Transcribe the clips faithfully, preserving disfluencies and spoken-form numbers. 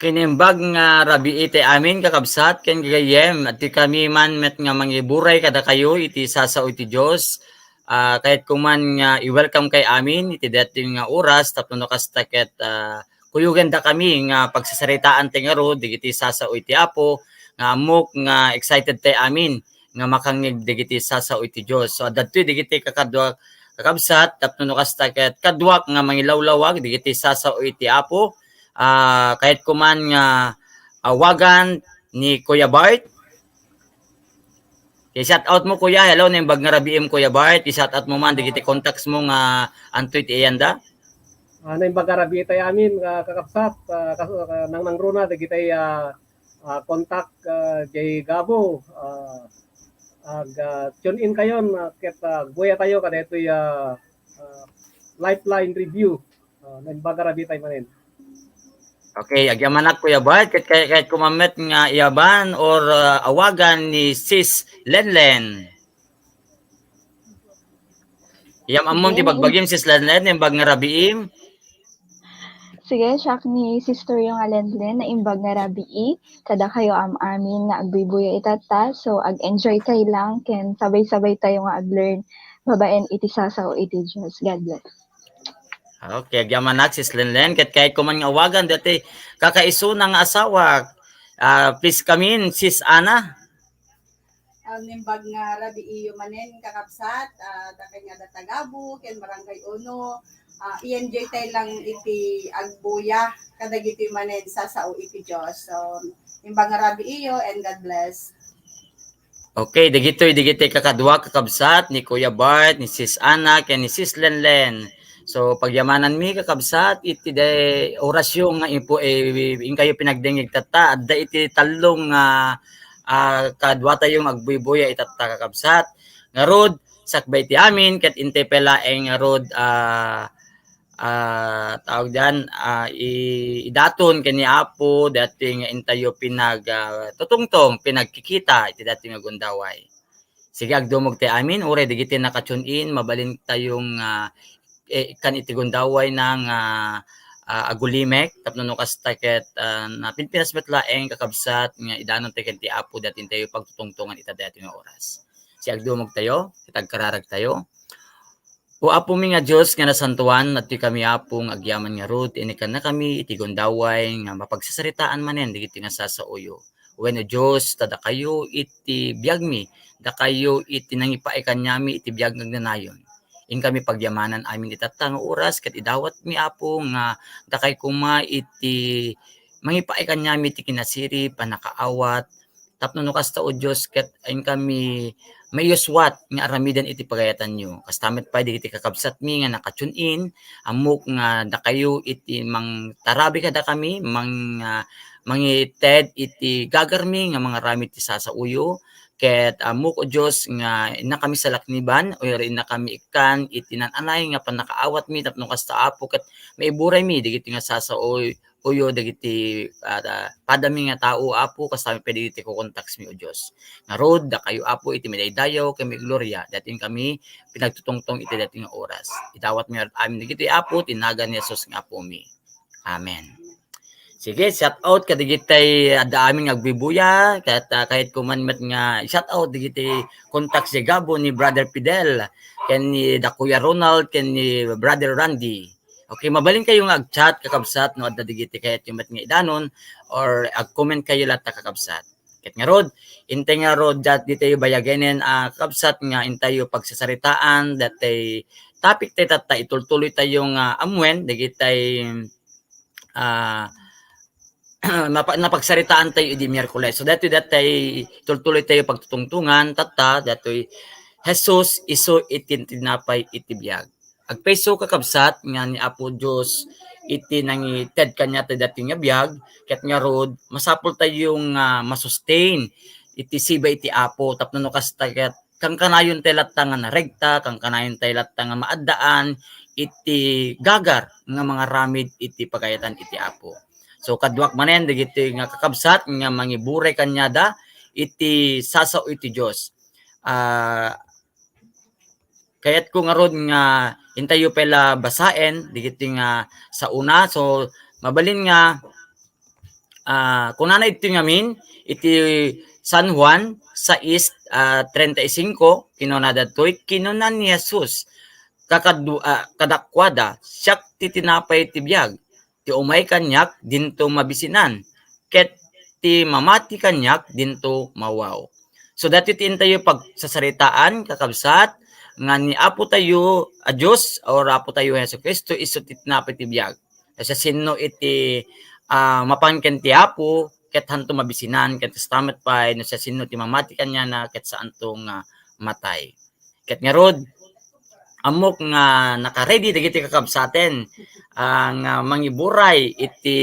Okay, naimbag nga rabii ti amin, kakabsat, ken gagayyem, adtoy kami man met nga mangiburay kadakayo iti sasao iti Dios. Ah, kayatko man nga i-welcome kay amin iti daytoy nga oras tapno no kasta ket, ah, kuyogenda kami nga pagsasaritaan ti ngarud dagiti sasao iti Apo nga ammok nga excited tay amin nga makangngeg dagiti sasao iti Dios. So, adda dagitoy dagiti kakadua, kakabsat, tapno no kasta ket kaduak nga mangilawlawag dagiti sasao iti Apo. Ah, kayatko man nga awagan ni Kuya Bart. I-shout out mo, Kuya. Hello, naimbag nga rabiim, Kuya Bart. I-shout out mo man dagiti contacts mo nga antoy ti iyanda. Ah, naimbag nga rabii tay amin, ah, kakabsat, ah, kas-, ah, nangnangruna dagiti, ah, ah, contact, ah, jay Gabo, ah, ag, ah, tune in kayon, ah, ket, ah, agbuya tayo kadaytoy, ah, ah, Lifeline Review. Ah, naimbag nga rabii tay manen. Okay, agyamanak, Kuya Bart, ket kay, kayatko man met nga iyaban or, ah, awagan ni Sis Lenlen. Iyam ammom ti bagbagim, Sis Lenlen, naimbag nga rabiim. Sige, siak ni sister yo nga Lenlen, naimbag nga rabii, kadakayo am-amin nga agbuybuya itatta, so ag-enjoy kay lang, ken sabay-sabay tayo nga ag-learn babaen iti sasao iti Dios. God bless. Okay, agyamanak, Sis Lenlen, ket kayatko man nga awagan daytoy kakaisuna nga asawa. Ah, please come in, Sis Ana. Ah, naimbag nga rabii yo manen, kakabsat, ah, dakay nga adda Gabo, ken Barangay Uno, ah, i-enjoy tay lang iti agbuya kadagitoy manen sasao iti Dios. So, naimbag nga rabii yo and God bless. Okay, dagitoy, dagitoy kakadua, kakabsat, ni Kuya Bart, ni Sis Ana, ken ni Sis Lenlen. So, pagyamananmi, kakabsat, iti day orasyo nga impo-, eh, inkayo pinagdengngeg tatta, adda iti tallo nga, ah, kaduatayo nga agbuybuya itatta, kakabsat. Ngarud, sakbay ti amin, ket intay pay laeng ngarud, ah, ah, tawag diyan, ah, i-, idaton ken ni Apo daytoy nga intayo pinag-, ah, tutungtong, pinagkikita iti daytoy nga gundaway. Sige, agdumog tay amin, uray dagiti naka-tune in, mabalin tayong, ah, eh, kan iti gundaway na nga, ah, agulimek, tapno no kasta ket, ah, napinpinas met laeng, kakabsat, nga idanon tayo ken ti Apo daytoy pagtutungtongan ita daytoy nga oras. Siagdumog tayo, ket agkararag tayo. O Apomi nga Dios nga nasantoan, adtoy kami, Apo, nga agyaman ngarud, inikannakami iti gundaway nga mapagsasaritaan manen dagiti nga sasaoyo. Wen, O Dios, ta dakayo iti biagmi, dakayo iti nangipaay kaniami iti biag nga agnanayon. Inkami pagyamanan amin itatta nga oras, ket idawatmi, Apo, nga dakay koma iti mangipaay kaniami iti kinasirib, pannakaawat, tapno no kasta, O Dios, ket inkami maiyuswat nga aramiden iti pagayatanyo. Kasta met pay dagiti kakabsatmi nga naka-tune in, ammok nga dakayo iti mangtarabi kadakami, mang-, ah, mangited iti gagarmi nga mangaramid ti sasaoyo, ket ammok, O Dios, nga innakami salakniban, o innakami ikkan iti naan-anay nga pannakaawatmi, tapno kasta, Apo, ket maiburaymi dagiti nga sasaoy-, uyo dagiti, ah, padami nga tao, Apo, kasta met pay dagiti kukontaksmi, O Dios. Ngarud, dakayo, Apo, iti madaydayaw ken maigloria, daytoy inkami pinagtutungtong iti daytoy nga oras. Idawatmi ngarud amin dagitoy, Apo, ti nagan ni Jesus nga Apomi. Amen. Sige, shout out kadagitay adda amin nga agbubuya, ket, ah, kayatko man met nga shout out dagiti contacts ni Gabo, ni Brother Fidel, ken ni da Kuya Ronald, ken ni Brother Randy. Okay, mabalinkayo nga ag-chat, kakabsat, no adda dagiti kayatyo met nga idanon, or ag-comment kayo latta, kakabsat. Ket ngarud, intay ngarud daytoy bayagenen, ah, kakabsat, nga intayo pagsasaritaan, daytoy topic tayo tatta, itultuloy tayo nga ammuen, dagitay, ah, napa-, napagsaritaan tayo idi Miyerkules. So, daytoy, daytoy, tultuloy tayo pagtutungtungan, tatta, daytoy, Jesus, isu iti tinapay iti biag. Agpayso, kakabsat, nga ni Apo Dios iti nangited kaniatayo daytoy nga biag, ket ngarud, masapul tayo nga masustain iti siba iti Apo, tapno no kasta ket kankanayon tayo latta nga naregta, kankanayon tayo latta nga maaddaan iti gagar nga mangaramid iti pagayatan iti Apo. So, kaduak manen dagiti nga kakabsat nga mangiburay kaniada iti sasao iti Dios. Ah, kayatko ngarud nga intayo pay la basaen dagiti nga saona. So, mabalin nga, ah, kunana iti ngamin, iti San Juan sais, ah, treinta y cinco, kinuna daytoy, kinuna ni Jesus, kakadu-, ah, kadakuada, "Siak ti tinapay ti biag. Ti umay kaniak, dinto mabisinan. Ket ti mamati kaniak, dinto mawaw." So, daytoy ti intayo pagsasaritaan, kakabsat, nga ni Apo tayo a Dios, or Apo tayo Jesu-Cristo, isu ti tinapay ti biag. No siasino iti, ah, mapan ken ti Apo, ket haanto mabisinan, ket kasta met pay, no siasino ti mamati kaniana, ket saanto nga matay. Ket ngarud, ammok nga naka-ready dagiti kakabsaten, ah, nga mangiburay iti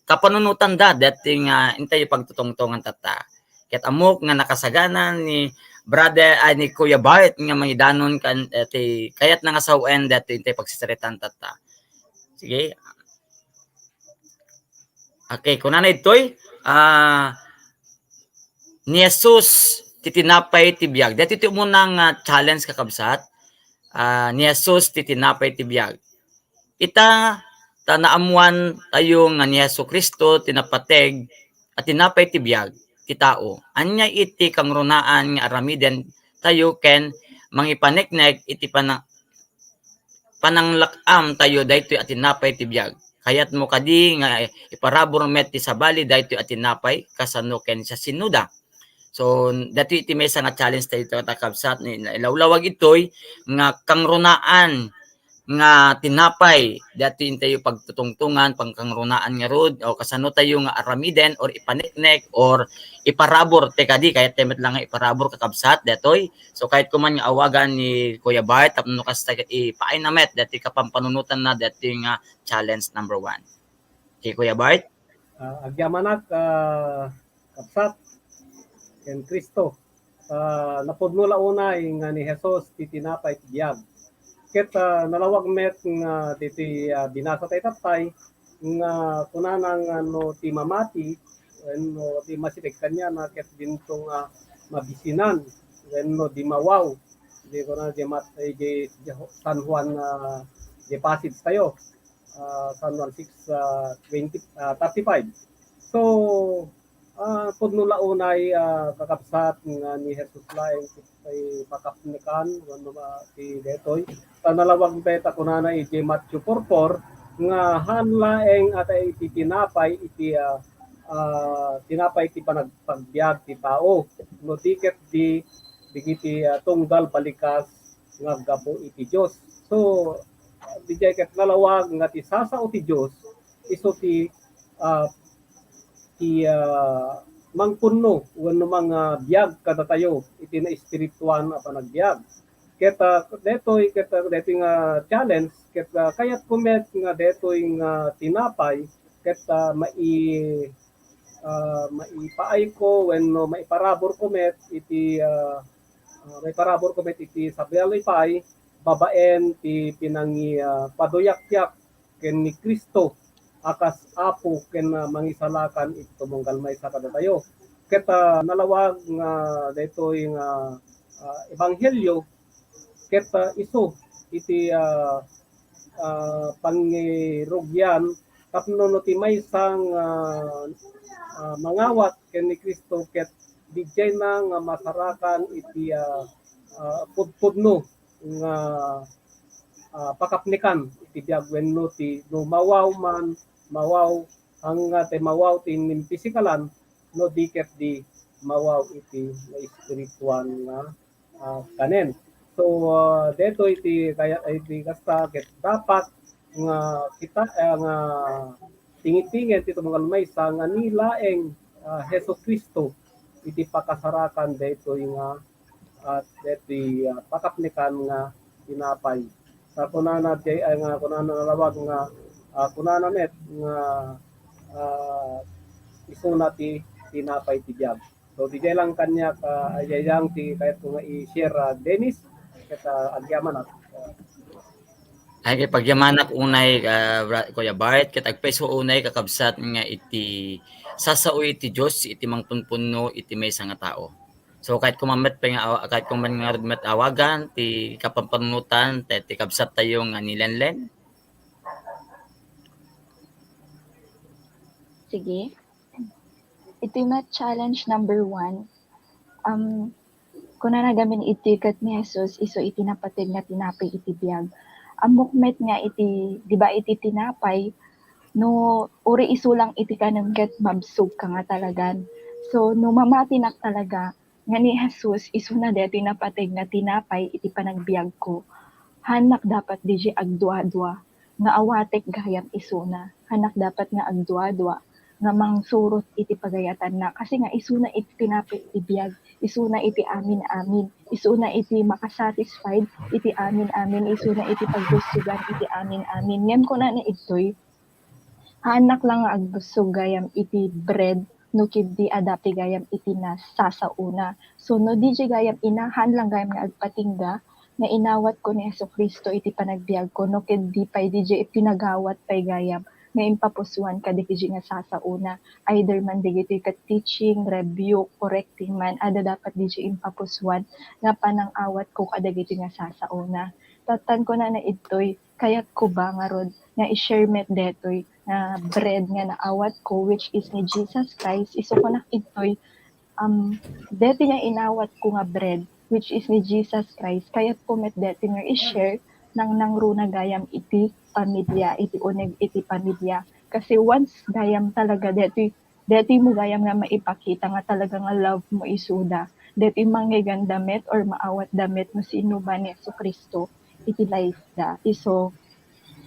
kapanunotanda, daytoy nga intayo pagtutungtongan tatta. Ket ammok nga nakasagana ni Brother, ay, ni Kuya Bart nga mangidanon kan, eh, ti kayatna nga sawen daytoy intayo pagsasaritaan tatta. Sige. Okay, kunana ditoy, ah, ni Jesus ti tinapay ti biag. Daytoy ti umuna nga challenge, kakabsat. Ah, ni Jesus ti tinapay ti biag. Ita, ta naammuan tayo nga ni Jesu-Cristo ti napateg a tinapay ti biag ti tao. Ania iti kangrunaan nga aramiden tayo ken mangipaneknek iti pana-, pananglak-am tayo daytoy a tinapay ti biag? Kayatmo kadi nga iparabur met ti sabali daytoy a tinapay kasano ken siasinoda? So, daytoy iti maysa nga challenge tayo, kakabsat, ni ilawlawag itoy nga kangrunaan nga tinapay, daytoy intayo pagtutungtongan, pangkangrunaan ngarud, o kasano tayo nga aramiden or ipaneknek or iparabur, ti kadi, kayat tayo met lang nga iparabur, kakabsat, daytoy. So, kayatko man nga awagan ni Kuya Bart, tapno kasta ket ipaayna met, daytoy kapampanunotanna, daytoy nga challenge number one. Okay, Kuya Bart? Ah, agyamanak, ah, kabsat, ken Cristo. Ah, napudno la unay nga ni Jesus ti tinapay ti biag. Ket, ah, nalawag met nga ditoy, ah, binasa tayo tattay, nga kunana nga no ti mamati, wenno ti masipeg kaniana ket dinto nga mabisinan, wenno di mawaw. Di kuna di mat-, eh, di, di San Juan, ah, di passage tayo. ah, San Juan six, ah, twenty, ah, thirty-five. So, ah, pudno la unay, ah, kakabsat, nga ni Jesus laeng ti pakapnekan wenno, ah, ti daytoy. Ta nalawag met ta kunana iti Matthew four four nga haan laeng a ta iti tinapay iti, ah, ah, tinapay ti panagpagbiag ti tao, no di ket di dagiti, ah, tunggal balikas nga aggapu iti Dios. So, didiay ket nalawag nga ti sasao ti Dios, isu ti, ah, ti, ah, mangpunno wenno mangbiag kadatayo iti naespirituan a panagbiag. Ket, ah, daytoy, ket, ah, daytoy nga challenge, ket, ah, kayatko met nga daytoy nga tinapay, ket, ah, mai-, ah, maipaayko wenno maiparaburko met iti, ah, ah, maiparaburko met iti sabali pay babaen ti pinangi-, ah, paduyakyak ken ni Cristo a kas Apo ken, ah, Mangisalakan iti tumunggal maysa kadatayo. Ket, ah, nalawag nga daytoy nga, ah, ebanghelio ket, ah, isu iti, ah, ah, pangirugian tapno no ti maysa nga, ah, mangawat ken ni Cristo ket didiayna nga masarakan iti, ah, ah, pudpudno nga, ah, pakapnekan iti biag wenno ti no mawaw man, mawaw, haan nga ti mawaw ti nim-, pisikalan no di ket di mawaw iti naespirituan nga, ah, kanen. So, ah, daytoy ti kaya, iti kasta ket dapat nga kita, ah, nga tingitingen ti tumunggal maysa nga ni laeng, ah, Jesu-Cristo iti pakasarakan daytoy nga, ah, daytoy, ah, pakapnekan nga tinapay. Ta kunana diay, ah, nga kunana nalawag nga, ah, kunana met nga, ah, isuna ti tinapay ti biag. So, didiay lang kaniak, ah, ayayang ti kayatko nga i-share, ah, Dennis, ket, ah, agyamanak. Ah. Ay, ket pagyamanak unay, ah, Bra-, Kuya Bart, ket agpayso unay kakabsat nga iti sasao iti Dios iti mangpunpunno iti maysa nga tao. So, kayatko man met pay nga awa-, kayatko man ngarud met awagan ti kapampanunotan ti, ti kabsat tayo nga ni Lenlen. Sige. Iti met challenge number one, um, kunana gamin iti ket ni Jesus isu iti napateg nga tinapay iti biag. Ammok met nga iti, di ba, iti tinapay, no uri isu lang iti kanem ket mabsog ka nga talagan. So, no mamatinak talaga, nga ni Jesus isuna daytoy napateg nga tinapay iti panagbiagko, haannak dapat diay agduadua nga awatek gayam isuna. Haannak dapat nga agduadua nga mangsurot iti pagayatanna. Kasi nga isuna iti tinapay iti biag, isuna iti amin-amin, isuna iti makasatisfied iti amin-amin, isuna iti pagbusogan iti amin-amin. Ngem kunana idtoy, haannak lang nga agbusog gayam iti bread no ketdi adda pay gayam iti nasasaona. So, no diay gayam ina, haan lang gayam nga agpatingga nga inawatko ni Jesu-Cristo iti panagbiagko, no ketdi pay diay pinagawat pay gayam nga impapusuan kadagiti nasasaona, either man dagitoy ket teaching, rebuke, correcting man, adda dapat diay impapusuan nga panangawatko kadagiti nasasaona. Tattan kunana idtoy, kayatko ba ngarud nga i-share met daytoy nga bread nga naawatko, which is ni Jesus Christ, isu kunak idtoy, um, daytoy nga inawatko nga bread, which is ni Jesus Christ, kayatko met daytoy nga i-share nang nangruna gayam iti pamilya, iti uneg iti pamilya. Kasi once gayam talaga daytoy, daytoy mo gayam nga maipakita nga talaga nga love mo isuda. Daytoy mangngegan da met or maawat da met no sino ba ni Jesu-Cristo iti life da. Isu,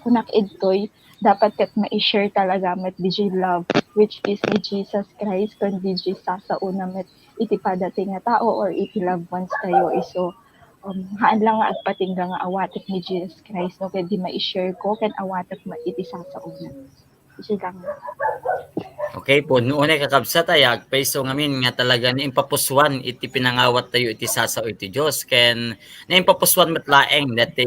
kunak idtoy, dapat ket mai-share talaga met diay love, which is ni Jesus Christ, ken diay sasaona met iti padateng nga tao or iti loved ones tayo. Isu, um, haan lang nga agpatingga nga awatek ni Jesus Christ, no, ket di mai-share ko ken awatek met iti sasaona. Isu lang. Okay, pudno unay kakabsat, ay agpayso ngamin nga talaga naimpapusuan iti pinangawat tayo iti sasao iti Dios, ken naimpapusuan met laeng dati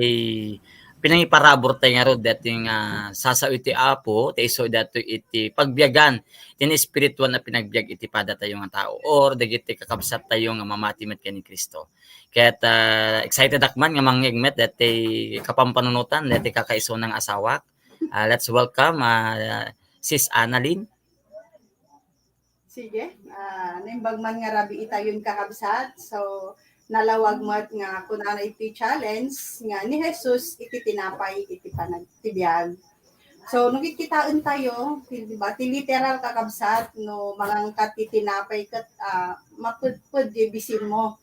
pinangiparabur tayo ngarud dati nga sasao iti Apo, ta isu daytoy iti pagbiagan ti naespirituan a pinagbiag iti pada tayo nga tao or dagiti kakabsat tayo nga mamati met ken ni Cristo. Ket, ah, excited ak man nga mangngeg met dati kapampanunotan dati kakaisuna nga asawak. Ah, let's welcome, ah, Sis Annalyn. Sige, ah, naimbag man nga rabii tayon, kakabsat. So, nalawag met nga kunana iti challenge nga ni Jesus iti tinapay iti panagbiag. So, no kitkitaentayo, ti, di ba, ti literal, kakabsat, no mangangkat ti tinapay ket, ah, mapudpud ti bisinmo.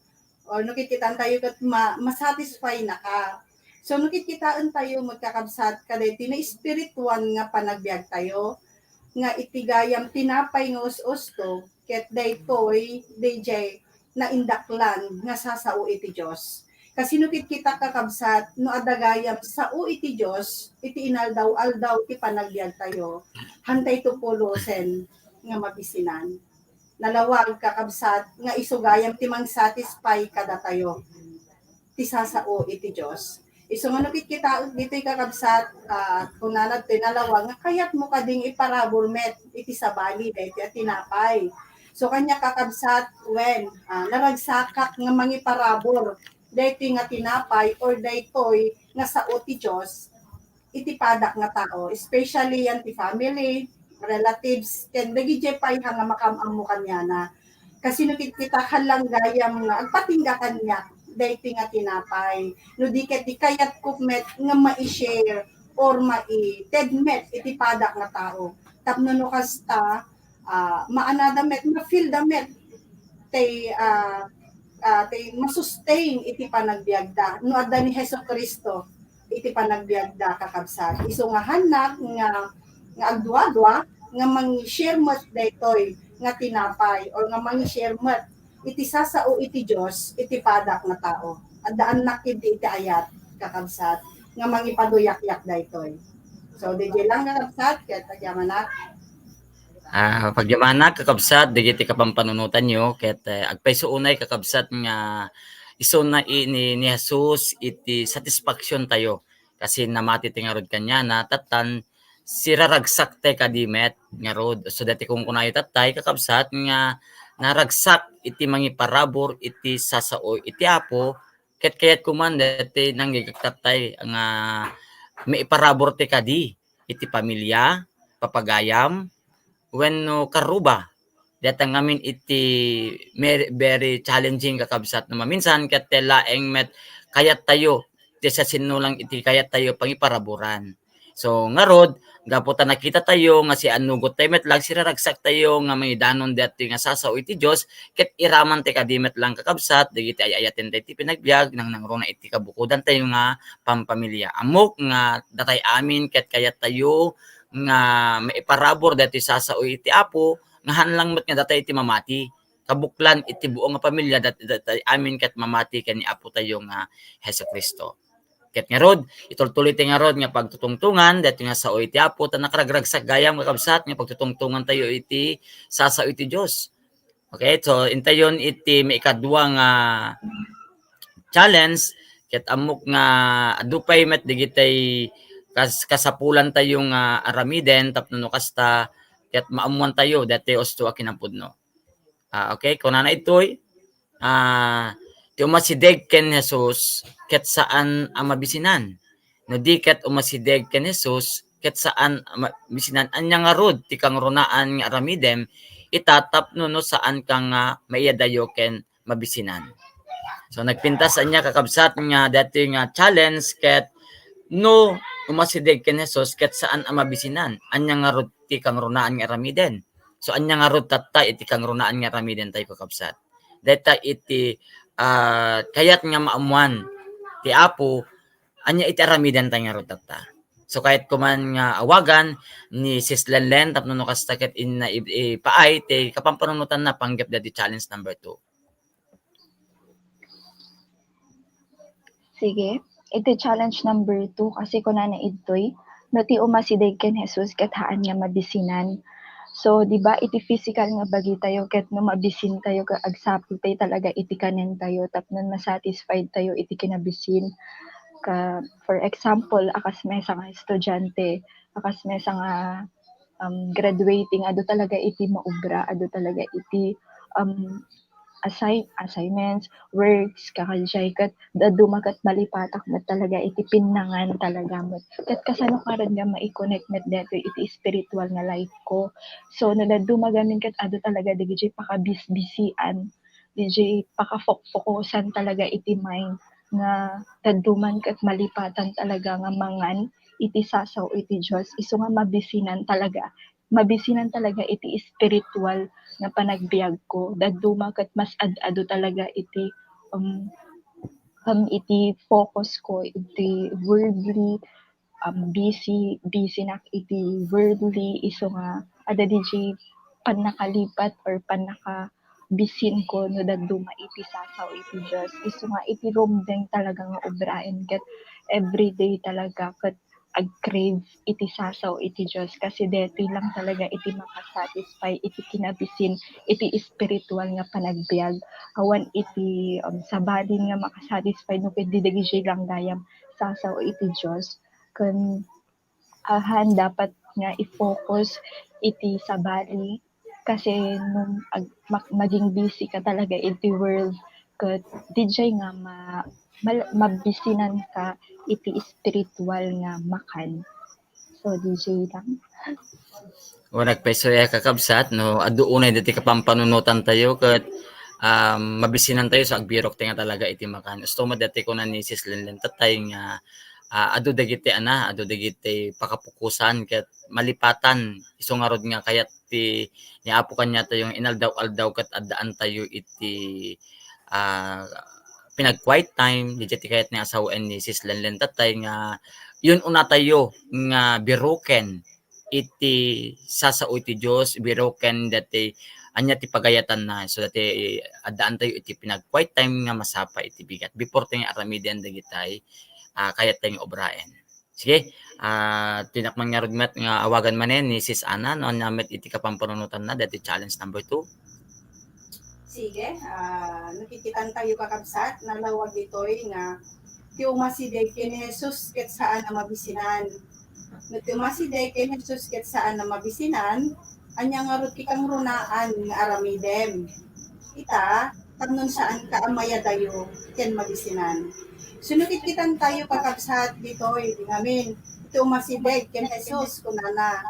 Or no kitkitaentayo ket ma-, masatisfy naka. So, no kitkitaentayo, met, kakabsat, kadaytoy naespirituan nga panagbiagtayo, nga iti gayam tinapay nga us-usto, ket daytoy, daydiay naindaklan nga sasao iti Dios. Kasino kitkita, kakabsat, no adda gayam sao iti Dios, iti inaldaw-aldaw ti panagbiagtayo, hantayto pulosen nga mabisinan. Nalawag, kakabsat, nga isu gayam ti mangsatisfy kadatayo ti sasao iti Dios. Isu nga no kitkitaek ditoy, kakabsat, ah, kunana toy nalawag nga kayatmo kadi nga iparabur met iti sabali daytoy a tinapay. So, kaniak, kakabsat, wen, ah, naragsakak nga mangiparabur daytoy nga tinapay or daytoy nga sao ti Dios iti padak nga tao, especially yan ti family, relatives, ken dagidiay pay nga makaam-ammo kaniana. Kasino kitkita, halangayam nga agpatingga kaniak daytoy nga tinapay. No di ket di kayatko met nga mai-share or maited met iti padak nga tao. Tapno no kasta, ah, maanada met, ma-feel da met tay, ah, ah, tay masustain iti panagbiagda no adda ni Jesu-Cristo iti panagbiagda, kakabsat. Isu nga hannak nga, nga agduadua nga mangi-share met daytoy nga tinapay or nga mangi-share met iti sasao iti Dios iti padak nga tao. Addaannak ketdi iti ayat, kakabsat, nga mangipaduyak-yak daytoy. So, daydiay lang, kakabsat, ket agyamanak. Ah, pagyamanak, kakabsat, dagiti kapampanunotanyo, ket, eh, agpayso unay, kakabsat, nga isuna i-, ni, ni Jesus iti satisfaction tayo. Kasi namati ti ngarud kaniana, tattan, siraragsak tay kadi met ngarud. So, dati kung kunayo tattay, kakabsat, nga naragsak iti mangiparabur iti sasao iti Apo, ket kayat kuman dati nanggigak tattay nga maiparabur ti kadi iti pamilya, papagayam, wenno karruba. Dayta ngamin iti mer-, very challenging, kakabsat, no maminsan ket ti laeng met kayat tayo, ti siasino lang iti kayat tayo pangiparaburan. So, ngarud, gapu ta nakita tayo nga siannugot tayo met lang, siraragsak tayo nga mangidanon daytoy nga sasao iti Dios, ket iraman ti kadi met lang, kakabsat, dagiti ay-ayaten tayo ti panagbiag, nangnangruna iti kabukodan tayo nga pampamilya. Ammok nga datay amin ket kayat tayo nga maiparabur daytoy sasao iti Apo, nga haan lang met nga datay iti mamati. Kabuklan iti buo nga pamilya, dat-, datay amin ket mamati ken ni Apo tayo nga Jesu-Cristo. Ket ngarud, itultuloy ti ngarud nga pagtutungtungan, daytoy nga sao iti Apo, ta nagragragsak gayam, kakabsat, nga pagtutungtungan tayo iti sasao iti Dios. Okay, so intayon iti maikadua nga challenge, ket ammok nga adu pay met digitay kas-, kasapulan tayo nga aramiden tapno no kasta, ket maammuan tayo daytoy usto a kinapudno. Ah, okay, kunana itoy, ah, ti umasideg ken Jesus ket saan a mabisinan. No di ket umasideg ken Jesus ket saan a ma-, bisinan, ania ngarud ti kangrunaan nga aramidem ita tapno no saan ka nga maiyadayo ken mabisinan? So, nagpintas ania, kakabsat, nga daytoy nga challenge ket no umasideg ken Jesus ket saan a mabisinan, ania ngarud ti kangrunaan nga aramiden? So, ania ngarud tatta iti kangrunaan nga aramiden tayo, kakabsat? Dayta iti, ah, kayat nga maammuan ti Apo, ania iti aramiden tayo ngarud tatta. So, kayat kuman nga awagan ni Sis Lenlen tapno no kasta ket inna i-, ipaay ti kapampanunotanna panggep daydi challenge number two. Sige. Iti challenge number two, kasi kunana idtoy, no ti umasideg ken Jesus ket haan nga mabisinan. So, di ba, iti physical nga bagitayo ket no mabisin tayo, ket agsapul tayo talaga iti kanen tayo tapno masatisfied tayo iti kinabisin. Ka, for example, akas maysa nga estudiante, akas maysa nga, um, graduating, adu talaga iti maubra, adu talaga iti, um, assign-, assignments, works, kakadiay, ket dadduma ket malipatak met talaga iti pinnangan talaga met. Ket kasano ngarud nga mai-connect met daytoy iti spiritual nga life ko? So, no dadduma gamin ket adu talaga dagiti pakabisbisian, dagiti pakafokfokusan talaga iti mind nga dadduman ket malipatan talaga nga mangan iti sasao iti Dios, isu nga mabisinan talaga mabisinan talaga iti espiritual nga panagbiagko. Dadduma ket mas ad-adu talaga iti, um, um, iti focus ko iti worldly, um, busy, busy nak iti worldly, isu nga adda diay pannakalipat or pannaka bisin ko no dadduma iti sasao iti Dios. Isu nga iti rumdeng talaga nga obraen ket everyday talaga ket ag-crave iti sasao iti Dios kasi daytoy lang talaga iti makasatisfy iti kinabisin iti espiritual nga panagbiag. Awan iti, um, sabalin nga makasatisfy no ket di dagiti lang gayam sasao iti Dios. Ken ahan dapat nga i-focus iti sabali kasi no ag-, mak-, maging busy ka talaga iti world ket diay nga ma-, mal-, mabisinanka iti espiritual nga makan. So, diay lang. O, nagpayso ya, kakabsat, no, adu unay dati kapampanunotan tayo ket, um, mabisinan tayo sa agbirok tayo nga talaga iti makan. Gusto mo dati ko na ni Sis Lenlen tatay nga, ah, adu dagiti ana, adu dagiti pakapukusan ket malipatan. Isu ngarud nga kayat ti ni Apo kaniatayo nga inaldaw-aldaw ket addaan tayo iti, ah, pinag-quiet time, diay ti kayat ni asawaen ni Sis Lenlen tatay nga yun una tayo nga biroken iti sasao iti Dios, biroken dati ania ti pagayatanna. So, dati addaan tayo iti pinag-quiet time nga masapa iti bigat before tayo nga aramiden dagitay, ah, kayat tayo nga obraen. Sige, ah, ti nak man ngarud met nga awagan manen ni Sis Ana, no, ania met iti kapampanunotanna, dati challenge number two. Sige, ah, nakikitanta yo, kakabsat, nalawag ditoy nga ti umasideg ken Jesus ket saan a mabisinan. No ti umasideg ken Jesus ket saan a mabisinan, ania ngarud ti kangrunaan nga aramidem? Ita, tapno saanka a mayadayo ken mabisinan. So nakikitanta yo, kakabsat, ditoy, di ngamin, ti umasideg ken Jesus, kunana,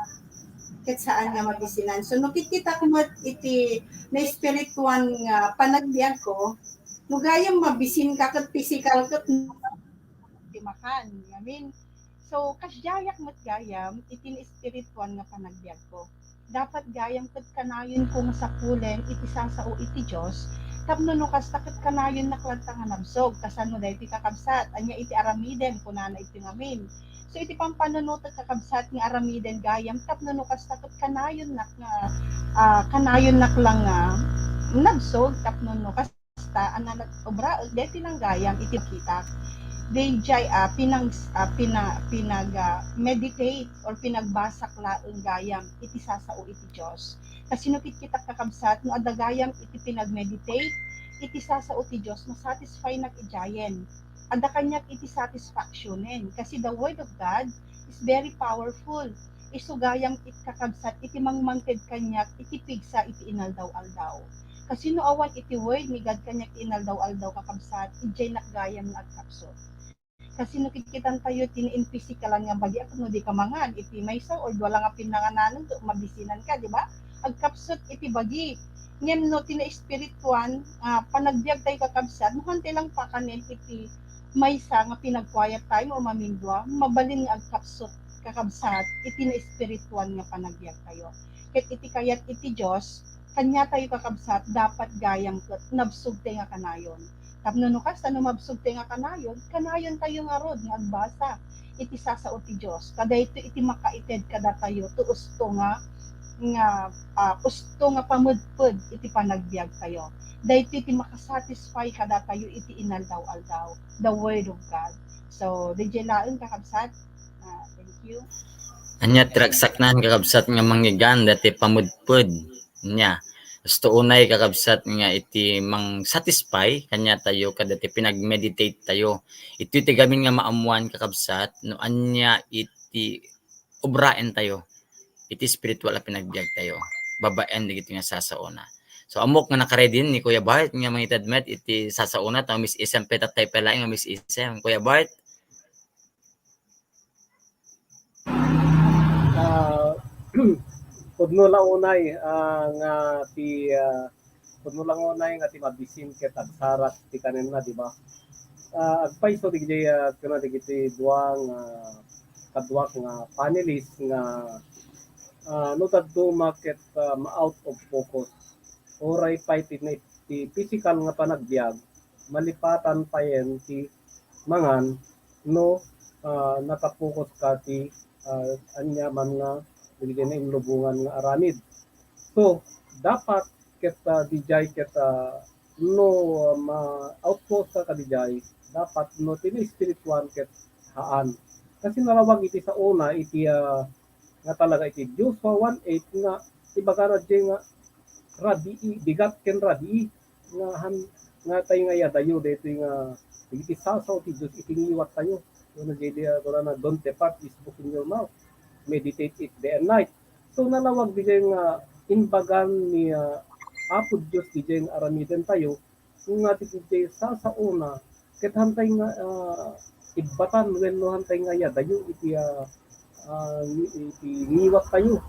ket saan nga mabisinan. So nakikita ko met iti naespirituan nga panagbiag ko, no gayam mabisin ka ket pisikal ket ti makan. Amen. So, kasdiayak met gayam iti naespirituan nga panagbiag ko. Dapat gayam ket kanayon ko nga sapulen iti sasao iti Dios, tapno no kasta ket kanayon nak latta nga nabsog. Kasano daytoy, kakabsat? Ania iti aramiden, kunana iti ngamin. So, iti pampanunotek, kakabsat, nga aramiden gayam tapno no kasta ket kanayon nak nga, ah, kanayon nak lang nga nabsog tapno no kas-, kasta a nag-obraek daytoy lang gayam iti makitak. Daydiay, ah, pinang-, ah, pina-, pinag-, ah, meditate or pinagbasak laeng gayam iti sasao iti Dios. Kasino kitkitak, kakabsat, no adda gayam iti pinag-meditate iti sasao ti Dios, masatisfy nak idiayen. Adda kaniak iti satisfactionen. Kasi the word of God is very powerful. Isu gayam it kakabsat iti mangmangted kaniak iti pigsa iti inaldaw-aldaw. Kasino awan iti word ni God kaniak ti inaldaw-aldaw, kakabsat, idiay nak gayam nga agkapsut. Kasino kitkitan tayo ti nainpisikalan nga bagi, a no di ka mangan iti maysa or dua lang a pinanganan, mabisinan ka, di ba? Agkapsut iti bagi. Ngem no ti naespirituan, ah, panagbiag tayo, kakabsat, no hantay lang pakanen iti maysa nga pinag-quiet time o mamindua, mabalin nga agkapsut, kakabsat, iti naespirituan nga panagbiag tayo. Ket iti kayat iti Dios, kaniatayo, kakabsat, dapat gayam ket nabsog tayo nga kanayon. Tapno no kasta, no mabsog tayo nga kanayon, kanayon tayo ngarud nga agbasa iti sasao ti Dios. Ta daytoy iti makaited kadatayo ti usto nga, nga, ah, usto nga pamedped iti panagbiag tayo. Daytoy ti makasatisfy kadatayo iti inaldaw-aldaw, the word of God. So, didiay laeng, kakabsat. Ah, thank you. Ania ti ragsaknan, kakabsat, nga manggigan dati pamedped? Nia, usto unay, kakabsat, nga iti mang-satisfy kaniatayo kadati pinag-meditate tayo. Iti ti gamin nga maammuan, kakabsat, no ania iti obraen tayo iti spiritual a pinagbiag tayo babaen dagiti nga sasaona. So, ammok nga nakaready ni Kuya Bart nga mangited met iti sasaona, ta miss isem pay, tattay pay laeng nga miss isem. Kuya Bart? Ah, pudno la unay, ah, nga ti, ah, pudno la unay nga ti mabisin ket agsarak ti kanenna, di ba? Ah, agpayso digdi, ah, kuna digiti dua nga kaduak nga panelist nga, ah, no dadduma ket, ah, ma-out of focus. Uray pay ti, ti physical nga panagbiag, malipatan payen ti mangan no, ah, nakapokus ka ti, ah, aniaman nga dagiti nainlubongan nga aramid. So, dapat ket, ah, dijay ket, ah, no, ah, ma-outpost ka kadijay, dapat no ti naespirituan ket haan. Kasi nalawag iti saona iti, ah, nga talaga iti Joshua one eight nga ibagana diay nga rabii, bigat ken rabii nga han-, nga tay nga iyadayo daytoy nga dagiti sasao ti Dios iti ngiwat tayo. Kuna diay, ah, kuna na, "Don't depart this book in your mouth. Meditate it day and night." So, nalawag diay nga imbagan ni, ah, Apo Dios diay nga aramiden tayo nga ti diay sasaona ket hantay nga, ah, ibbatan wenno hantay nga iyadayo iti, ah, ah, iti ngiwat tayo.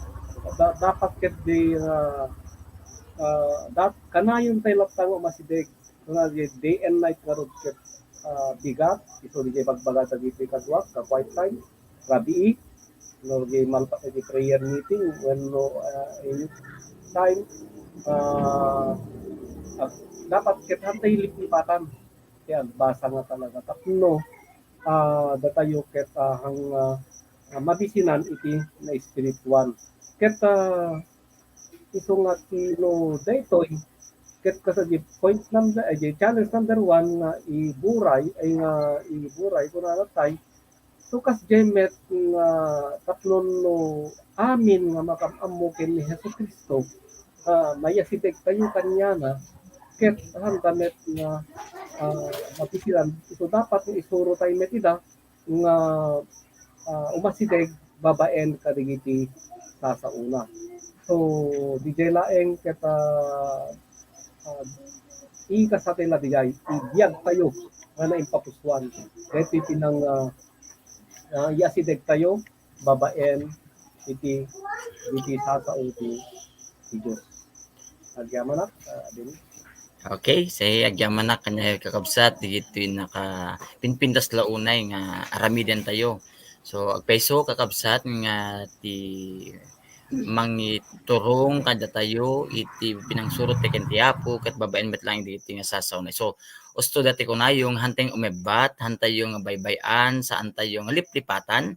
Da-, dapat ket di, ah, ah, dat-, kanayon tayo latta nga umasideg. Nga di day and night ngarud ket, ah, bigat, isu diay bagbaga dagiti kaduak, ka quiet time, rabii, no, di malpas iti prayer meeting, wenno, ah, any time, ah, ah, dapat ket hantay liplipatan ti agbasa nga talaga tapno, ah, datayo ket, ah, hang, ah, ah, mabisinan iti naespirituan. Ket, ah, isu nga ti no daytoy, ket kasdi point number, ay, di challenge number one nga iburay, ay nga iburay, kunana tay, so, kasdiay met nga tapno no amin nga makam-ammo ken ni Jesu-Cristo, ah, mayasideg tayo kaniana, ket handa met nga, ah, mabisinan. So, dapat nga isuro tayo met ida nga, ah, umasideg babaen kadagiti sasaona. So, didiay laeng ket, ah, ah, ikasatay la didiay, ibiag tayo nga naimpapusuan. Daytoy pinang, ah, ah, yasideg tayo babaen iti, iti sasao ti, ti Dios. Agyamanak, ah, Dennis. Okay, say agyamanak kaniayo kakabsat, digitoy naka pinpintas la unay nga aramiden tayo. So, agpayso kakabsat nga ti mangiturong kadatayo iti pinangsurot ti ken ti Apo ket babaen met laeng dagiti nga sasaona. So, usto dati kunayo nga hantay nga umebbat, hantayo nga baybay-an, saantayo nga liplipatan.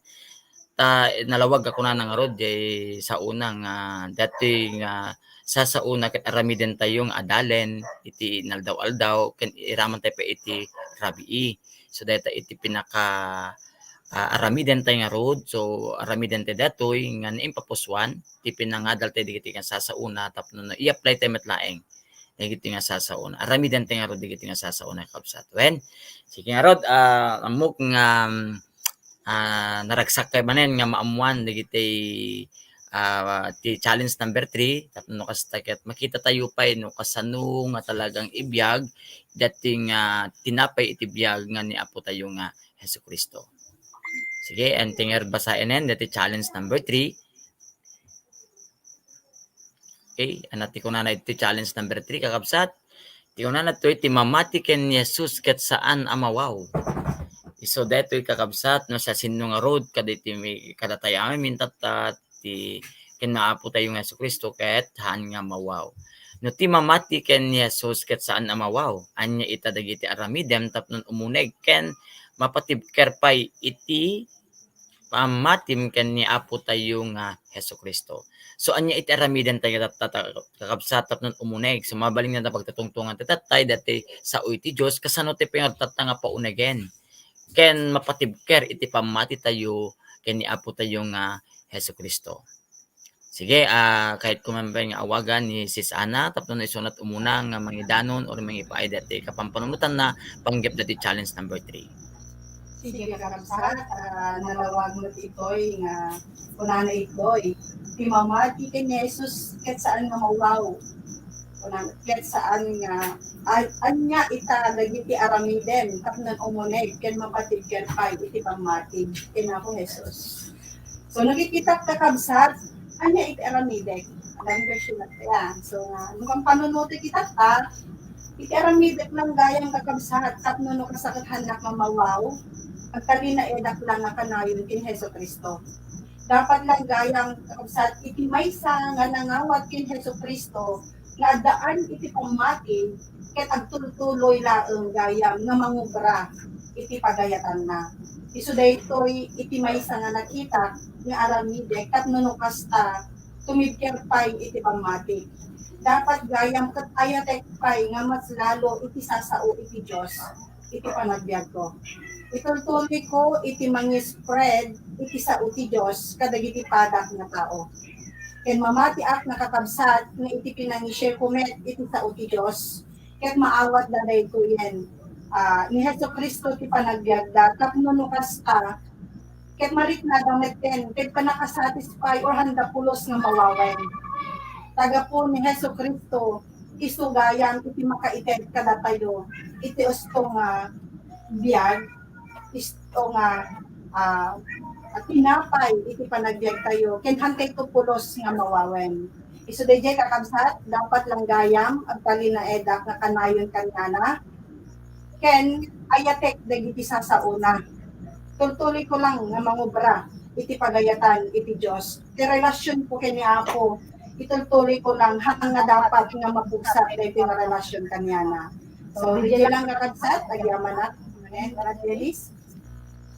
Ta nalawag a kunana ngarud diay saona nga dati nga sasaona ket aramiden tayo nga adalen iti inaldaw-aldaw ken iraman tayo pay iti rabii. So, dayta iti pinaka, ah, aramiden tayo ngarud. So, aramiden tayo datoy nga naimpapusuan ti pinangadal tayo dagiti nga sasaona tapno no i-apply tayo met laeng dagiti nga sasaona. Aramiden tayo ngarud dagiti nga sasaona, kabsat. Wen, sige ngarud, ah, ammok nga, ah, naragsak kay manen nga maammuan dagiti, ah, ti challenge number three, tapno no kasta ket makita tayo pay no kasano nga talagang ibiag dati nga tinapay iti biag nga ni Apo tayo nga Jesu-Cristo. Sige, and ti ngarud basaen dati challenge number three. Okay, ania ti kunana iti challenge number three, kakabsat? Ti kunana toy, ti mamati ken ni Jesus ket saan a mawaw. Isu daytoy, kakabsat, no siasino ngarud kaditi mi-, kadatayo amin tatta, ti ken ni Apo tayo nga Jesu-Cristo ket saan nga mawaw. No ti mamati ken ni Jesus ket saan a mawaw, ania ita dagiti aramidem tapno umuneg ken mapatibker pay iti pammatim ken ni Apo tayo nga Jesu-Cristo. So, ania iti aramiden tayo tat-, tat-, kakabsat tapno umuneg? So, mabalin nga pagtatungtongan ti tattay, dati sao iti Dios, kasano ti pingartatta nga paunegen ken mapatibker iti pammati tayo ken ni Apo tayo nga Jesu-Cristo. Sige, ah, kayatko man pay nga awagan ni Sis Ana tapno no isunat umuna nga mangidanon or mangipaay dati kapampanunotanna panggep dati challenge number three. Sige, kakabsat, ah, nalawag met itoy nga kunana itoy, ti mamati ken ni Jesus ket saan nga mawaw. Ket saan nga, a-, ania ita dagiti aramidem tapno umuneg ken mapatibker pay iti pammati ken Apo Jesus. So, nakikitak, kakabsat, ania iti aramidek? Alam ko siya, yeah. So, nga, no kampanunuti kita ka, iti aramidek lang gayam, kakabsat, tapno no kasakit hannak mamawaw, agtalinaedak lang nga kanayon ken Jesu Cristo. Dapat lang gayam, kakabsat, iti maysa nga nangawat ken Jesu Cristo, nga addaan iti pammati, ket agtultuloy laeng gayam nga mangubra iti pagayatanna. Isu daytoy iti maysa nga nakita nga aramidek tapno no kasta, tumibker pay iti pammati. Dapat gayam ket ayatek pay nga mas lalo iti sasao iti Dios iti panagbiagko. Itultuloyko iti mangispread iti sao ti Dios kadagiti padak nga tao. Ken mamatiak, nakakabsat, nga iti pinangishare ko met iti sao ti Dios, ket maawatda daytoyen, ah, ni Jesu-Cristo ti panagbiagda, tapno no kasta, ket mariknada metten, ket pannakasatisfy or handa pulos nga mawawen. Tagapon ni Jesu-Cristo, isu gayam iti makaited kadatayo iti usto nga biag, isto nga, ah, tinapay iti panagbiagtayo, ken hantay to pulos nga mawawen. Isu daydiay, kakabsat, dapat lang gayam agtalinaedak nga kanayon kaniana, ken ayatek dagiti sasaona. Tultuloyko lang nga mangubra iti pagayatan iti Dios. Ti relasyonko ken ni Apo, itultuloyko lang hangtang nga dapat nga mapugsat daytoy nga relasyon kaniana. So, daydiay lang, kakabsat, agyamanak. Amen. Brad Dennis?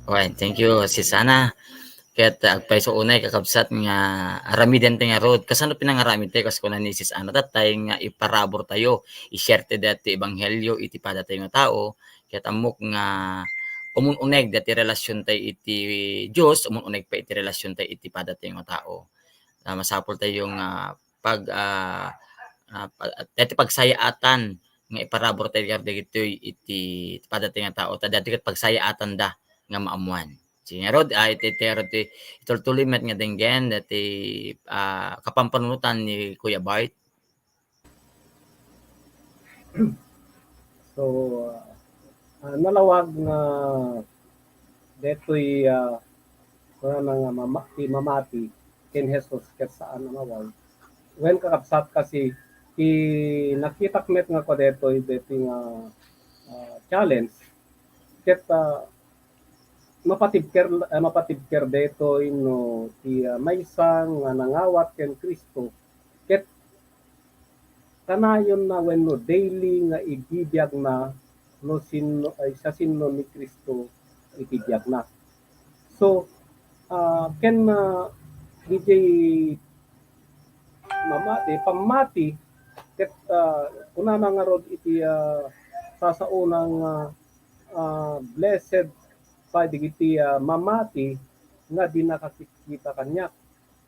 Alright, thank you, Sis Ana. Ket agpayso unay, kakabsat, nga aramiden ti ngarud. Kasano pinangaramid tayo? Kas kuna ni Sis Ana, tatay nga iparabur tayo, i-share ti dati ebanghelyo iti padatayo nga tao. Ket ammok nga umun-uneg dati relasyon tayo iti Dios, umun-uneg pa iti relasyon tayo iti padatayo nga tao. Ah, masapul tayo nga pag, ah, ah, pa-, dati pagsayaatan nga iparabur tayo dagitoy iti padatayo nga tao, ta dati ket pagsayaatan da nga maammuan. Sige ngarud, ah, iti, iti, iti, itultuloy met nga denggen, dati, ah, kapampanunotan ni Kuya Bart. So, ah, nalawag nga detoy, ah, kunana nga mama-, ti mamati ken Jesus ket saan a mawaw. Wen, kakabsat, kasi ti nakitak met nga kua detoy, detoy nga, ah, challenge, ket, ah, mapatibker, ah, mapatibker detoy no ti, ah, maysa nga nangawat ken Cristo ket kanayonna wenno daily nga ibibiagna no sinno, ay, siasino ni Cristo iti biagna. So, ah, ken, ah, didiay mamati, pammati, ket, ah, kunana ngarud iti, ah, sasaona nga, ah, blessed pay dagiti, ah, mamati nga di nakakitkita kaniak.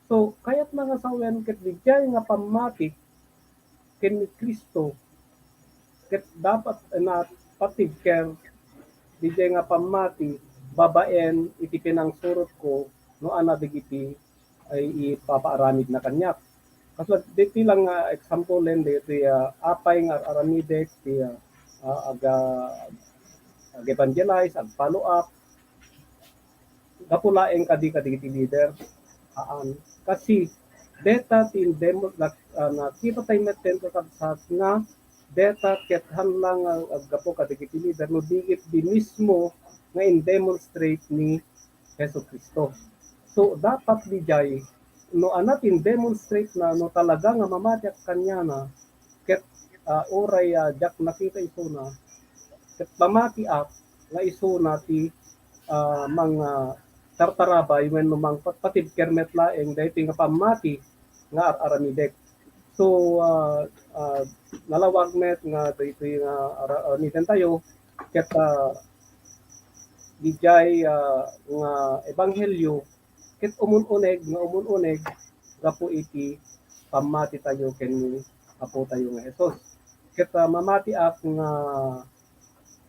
So, kayatna nga sawen ket didiay nga pammati ken ni Cristo, ket dapat, eh, napatibker didiay nga pammati babaen iti pinangsurotko no adda dagiti ay ipapaaramidna kaniak. Kasla ditoy lang nga example-en, ditoy, ah, apay nga ar-aramidek ti, ah, ah, aga-, ag-evangelize, ag-follow up. Gapu laeng kadi kadagiti leader. Haan. Kasi deta ti indemo-, na-, ah, nakita tayo metten, kakabsat, nga deta ket haan lang nga aggapu kadagiti leader no di ket di mismo nga in-demonstrate ni Jesu-Cristo. So, dapat didiay, no adda ti in-demonstrate na, no talaga nga mamatiak kaniana, ket, ah, uray, ah, diak nakita isuna, ket mamatiak nga isuna ti, ah, mang, ah, tartarabay wenno mangpatpatibker met laeng daytoy nga pammati nga ar-aramidek. So, ah, ah, nalawag met nga daytoy nga ar-, aramiden tayo, ket, ah, didiay, ah, nga ebanghelyo, ket umun-uneg nga umun-uneg gapu iti pammati tayo ken ni Apo tayo nga Jesus. Ket, ah, mamatiak nga,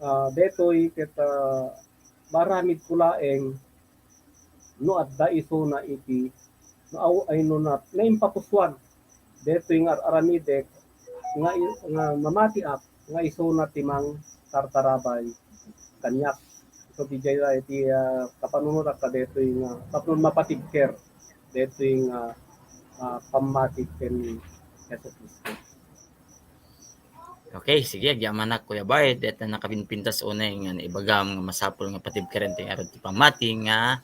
ah, detoy ket, ah, maaramidko laeng no adda isuna iti, no aw-, ay, no na, naimpapusuan detoy nga ar-aramidek nga, nga mamatiak nga isuna ti mangtartarabay kaniak. So, diay iti, ah, kapanunotak kadaytoy nga tapno mapatibker daytoy nga, ah, pammati ken Jesu-Cristo. Okay, sige, agyamanak, Kuya Bart. Deta nakapinpintas unay nga naibagam nga masapul nga patibkeren ti ngarud ti pammati nga,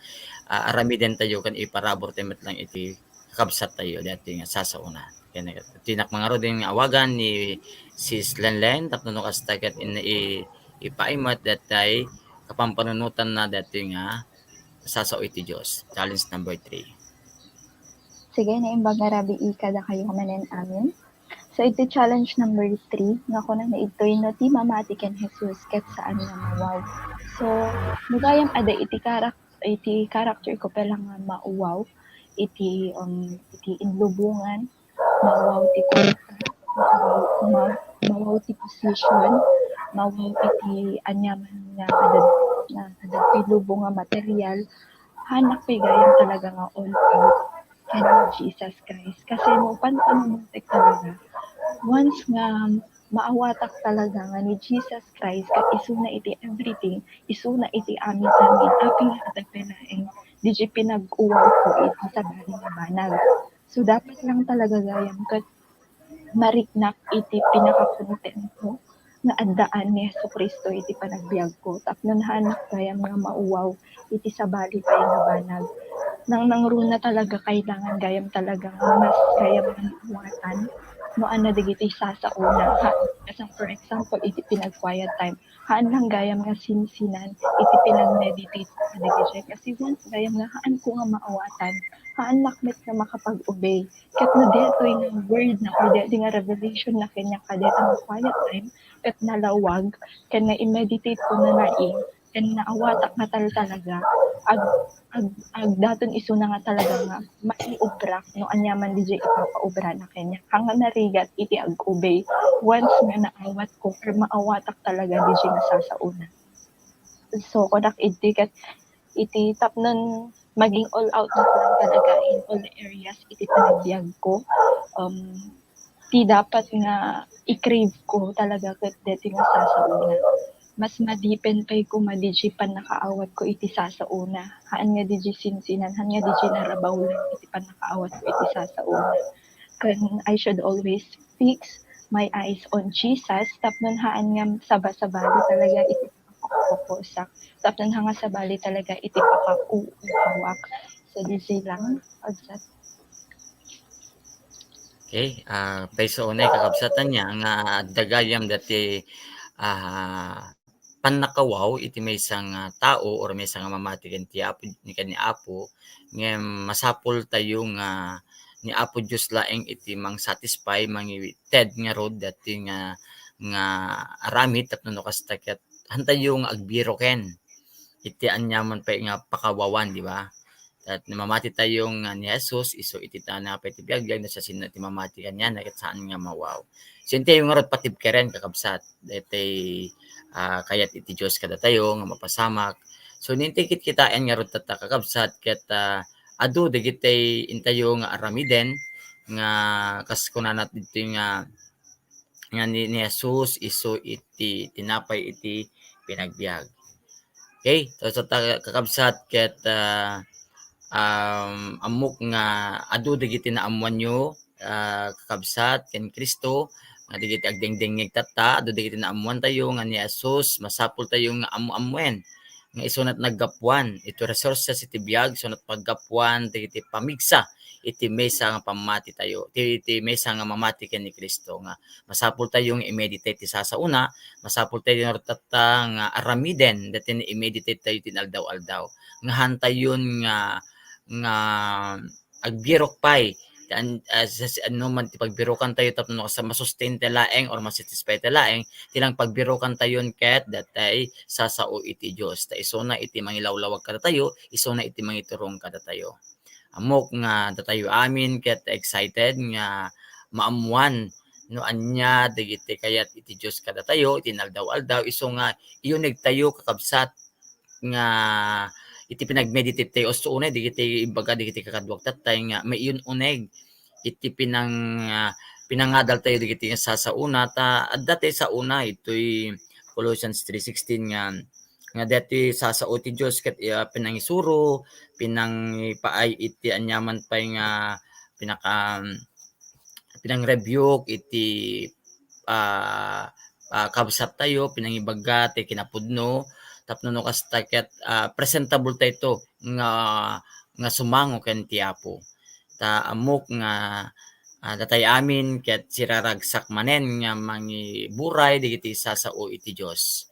ah, aramiden tayo ken iparabur tayo met lang iti kakabsat tayo dati nga sasauna. Ken tinak mangarud nga awagan ni Sis Lenlen tapno no kasta ket in-, i-, ipaimat datay kapampanunotan na dati nga sasao iti Dios. Challenge number three. Sige, naimbag nga rabii kadakayo manen amin. So, iti challenge number three, nga kunana itoy no ti mamati ken Jesus ket saan nga mawaw. So, no gayam ada iti karak-, iti character ko pay lang nga mawaw iti, um, iti inlubongan, mawaw ti kwarta, mawaw, ma-, mawaw ti position, mawaw iti aniaman nga adad-, nga adad ti lubong nga material, haanak pay gayam talaga nga all out ken ni Jesus Christ. Kasi no pan-, panunotek talaga, once nga maawatak talaga nga ni Jesus Christ ket isuna iti everything, isuna iti amin-amin, apay nga adda pay laeng diay pinag-uwawko iti sabali nga banag. So, dapat lang talaga gayam ket mariknak iti pinakakontento nga addaan ni Jesu-Cristo iti panagbiagko tapno haanak gayam nga mauwaw iti sabali pay nga banag. Nangnangruna talaga, kailangan gayam talaga nga mas gayam nga maawatan no ania dagiti sasaona. Ha, as in, for example, iti pinag-quiet time, haan lang gayam nga sinsinan iti pinag-meditate kadagiti. Kasi once gayam nga haanko nga maawatan, haannak met nga makapag-obey. Ket no daytoy nga word na or daytoy nga revelation na kaniak kadaytoy nga quiet time, ket nalawag, ken na-meditate ko na laeng, ken naawatak nga tal-, talaga, ag-, ag-, agdaton isuna nga talaga nga maiobra no aniaman diay ipapaobrana kaniak. Haan nga narigat iti ag-obey once nga naawatko or maawatak talaga diay nga sasaona. So, kunak idi ket iti tapnon maging all out na lang talaga in all areas iti panagbiagko. Um, ti dapat nga i-crave ko talaga ket deti nga sasaona. Mas madipen pay koma diay pannakaawatko iti sasaona. Haan nga diay sinsinan, haan nga diay narabaw lang iti pannakaawatko iti sasaona. Ken I should always fix my eyes on Jesus tapnon haan nga saba-sabali talaga iti pakafokusak. Tapno nga sabali talaga iti pakauuhawak. So, diay lang, kabsat. Okay, ah, pay sa unay kakabsatan niya nga adda gayam dati, ah, pannakawaw iti maysa nga tao or maysa nga mamati ken ti Apo, ni, ken ni Apo, ngem masapul tayo nga ni Apo Dios laeng iti mang-satisfy, mangited ngarud dati nga, nga aramid tapno no kasta ket hantayo nga agbiroken iti aniaman pay nga pakawawan, di ba? At mamati tayo nga ni Jesus, isu iti tinapay ti biagbiag, no siasino ti mamati kaniana, ket saan nga mawaw. So, intayo ngarud patibkeren, kakabsat. Daytoy, ah, kayat iti Dios kadatayo nga mapasamak. So, intayo kitkitaen ngarud tatta, kakabsat, ket, ah, adu dagiti intayo nga aramiden nga kas kunana ditoy nga nga ni, ni Jesus isu iti tinapay iti pinagbiag. Okay? So, so ta-, kakabsat ket, ah, um, ammok nga adu dagiti naammoanyo, ah, kakabsat ken Cristo, nga dagiti agdengdengngeg tatta, adu dagiti naammoantayo nga ni Jesus, masapul tayo nga ammo-ammoen nga isunat naggapuan iti resources iti biag, isunat paggapuan dagiti pamigsa iti maysa nga pammati tayo, ti, ti maysa nga mamati ken ni Cristo nga masapul tayo nga i-meditate ti sasauna, masapul tayo nga rutatta nga aramiden, dati nga i-meditate tayo ti aldaw-aldaw. Nga hantayon nga, nga agbirok pay, ti an-, ah, sa, sa, ano man ti pagbirokan tayo tapno kas-, masustain tayo laeng or masatisfy tayo laeng, ti lang pagbirokan tayon ket datay sasao iti Dios. Ta isuna iti mangilawlawag kadatayo, isuna iti mangiturong kadatayo. Ammok nga datayo amin ket excited nga maammuan no ania dagiti kayat iti Dios kadatayo iti inaldaw-aldaw, isu nga iyunegtayo, kakabsat, nga iti pinag-meditate tayo, usto unay dagiti ibaga dagiti kakaduak tattay nga maiyun-uneg iti pinang-, ah, pinangadal tayo dagiti nga sasaona, ta adda ti saona, itoy Colossians three sixteen nga, nga daytoy sasao ti Dios ket, ah, pinangisuro, pinangipaay iti aniaman pay nga pinaka-, pinang-rebuke iti, ah, ah, kabsattayo, pinangibagga ti kinapudno, tapno no kasta ket, ah, presentable tayto nga, nga sumango ken ti Apo. Ta ammok nga, ah, datay amin ket siraragsak manen nga mangiburay dagiti sasao iti Dios.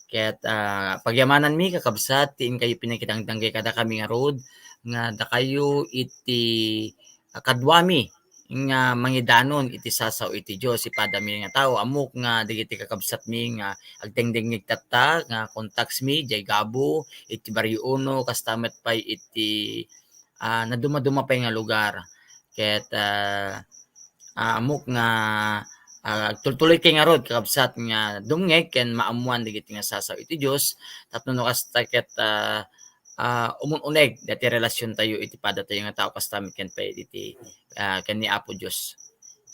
Ket, ah, pagyamananmi, kakabsat, ti inkayo pinakidangdangge kadakami ngarud nga dakayo iti, ah, kaduami nga mangidanon iti sasao iti Dios. Ipadami nga tao, ammok nga dagiti kakabsatmi nga agdengdengngeg tatta, nga contacts mi, jay Gabo, iti Barrio Uno, kasta met pay iti, ah, nadumaduma pay nga lugar. Ket, ah, ah, ammok nga, ah, agtultuloy kay ngarud, kakabsat, nga dumngeg ken maammoan dagiti nga sasao iti Dios, tapno no kasta ket, ah, ah, umun-uneg dati relasiontayo iti padatayo nga tao, kasta met ken pay iti, ah, ken ni Apo Dios.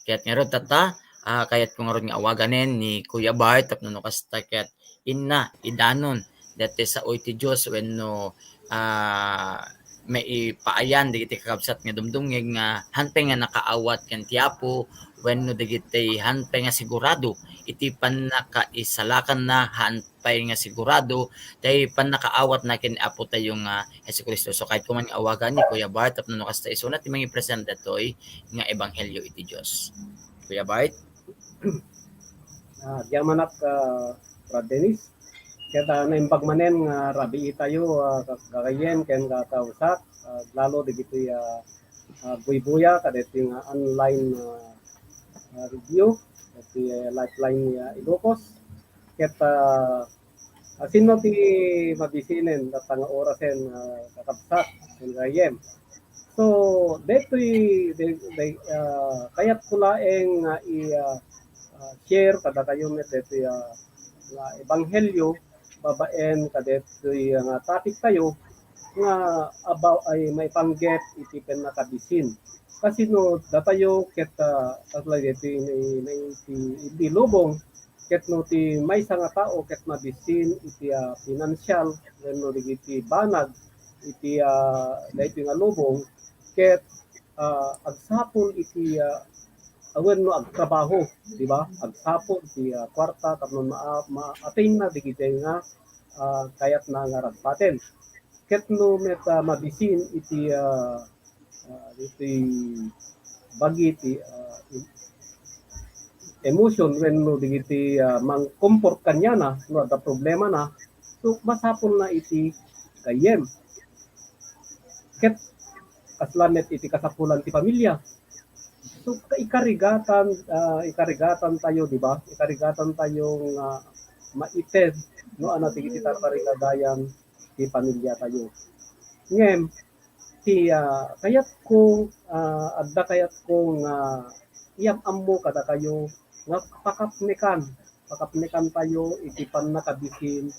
Ket ngarud tatta, ah, kayatko ngarud nga awaganen ni Kuya Bart tapno no kasta ket inna idanon dati sao iti Dios wenno, ah, maipaayan dagiti kakabsat nga dumdumngeg nga han pay nga nakaawat ken ti Apo wenno dagiti han pay nga sigurado iti pannakaisalakanna han pay nga sigurado, tay pannakaawatna ken Apo tayo nga Jesu-Cristo. So, kayatko man nga awagan ni Kuya Bart tapno no kasta isuna ti mangipresent datoy nga ebanghelio iti Dios. Kuya Bart? Ah, agyamanak, ah, Brad Dennis. Ket, ah, naimbag manen nga rabii tayo, ah, ka-, gagayyem ken kakabsat, ah, lalo dagiti, ah, ah, buybuya kadagiti nga online, ah, ah, radio, dagiti, ah, Lifeline ni, ah, Ilocos. Ket, ah, ah, sinno ti mabisinen tatta nga orasen, ah, kakabsat ken gagayyem? So, daytoy, day-, day-, ah, kayatko laeng nga i-, ah, ah, share kadakayo met daytoy, ah, nga ebanghelio babaen kadaytoy nga topic tayo nga about ay maipanggep iti pannakabisin. Kasino datayo ket, ah, kasla daytoy na-, na-, iti, iti lubong, ket no ti maysa nga tao ket mabisin iti, ah, pinansial wenno dagiti banag iti, ah, daytoy nga lubong, ket, ah, agsapul iti, ah, wenno agtrabaho, di ba? Agsapul ti, ah, kuarta tapno ma-, ma-attain na dagiti nga, ah, kayatna nga ragpaten. Ket no met, ah, mabisin iti, ah, ah, iti bagi ti, ah, emotion wenno dagiti, ah, mangkomfort kaniana no adda problemana, so masapulna iti gayyem. Ket kasla met iti kasapulan ti pamilya. So, ka-, ikarigatan, ah, ikarigatan tayo, di ba? Ikarigatan tayo nga maited no ania dagiti tartarigagayan ti pamilya tayo. Ngem, ti, ah, kayatko, ah, adda kayatko nga iyam-ammo kadakayo nga pakapnekan, pakapnekan tayo iti pannakabisin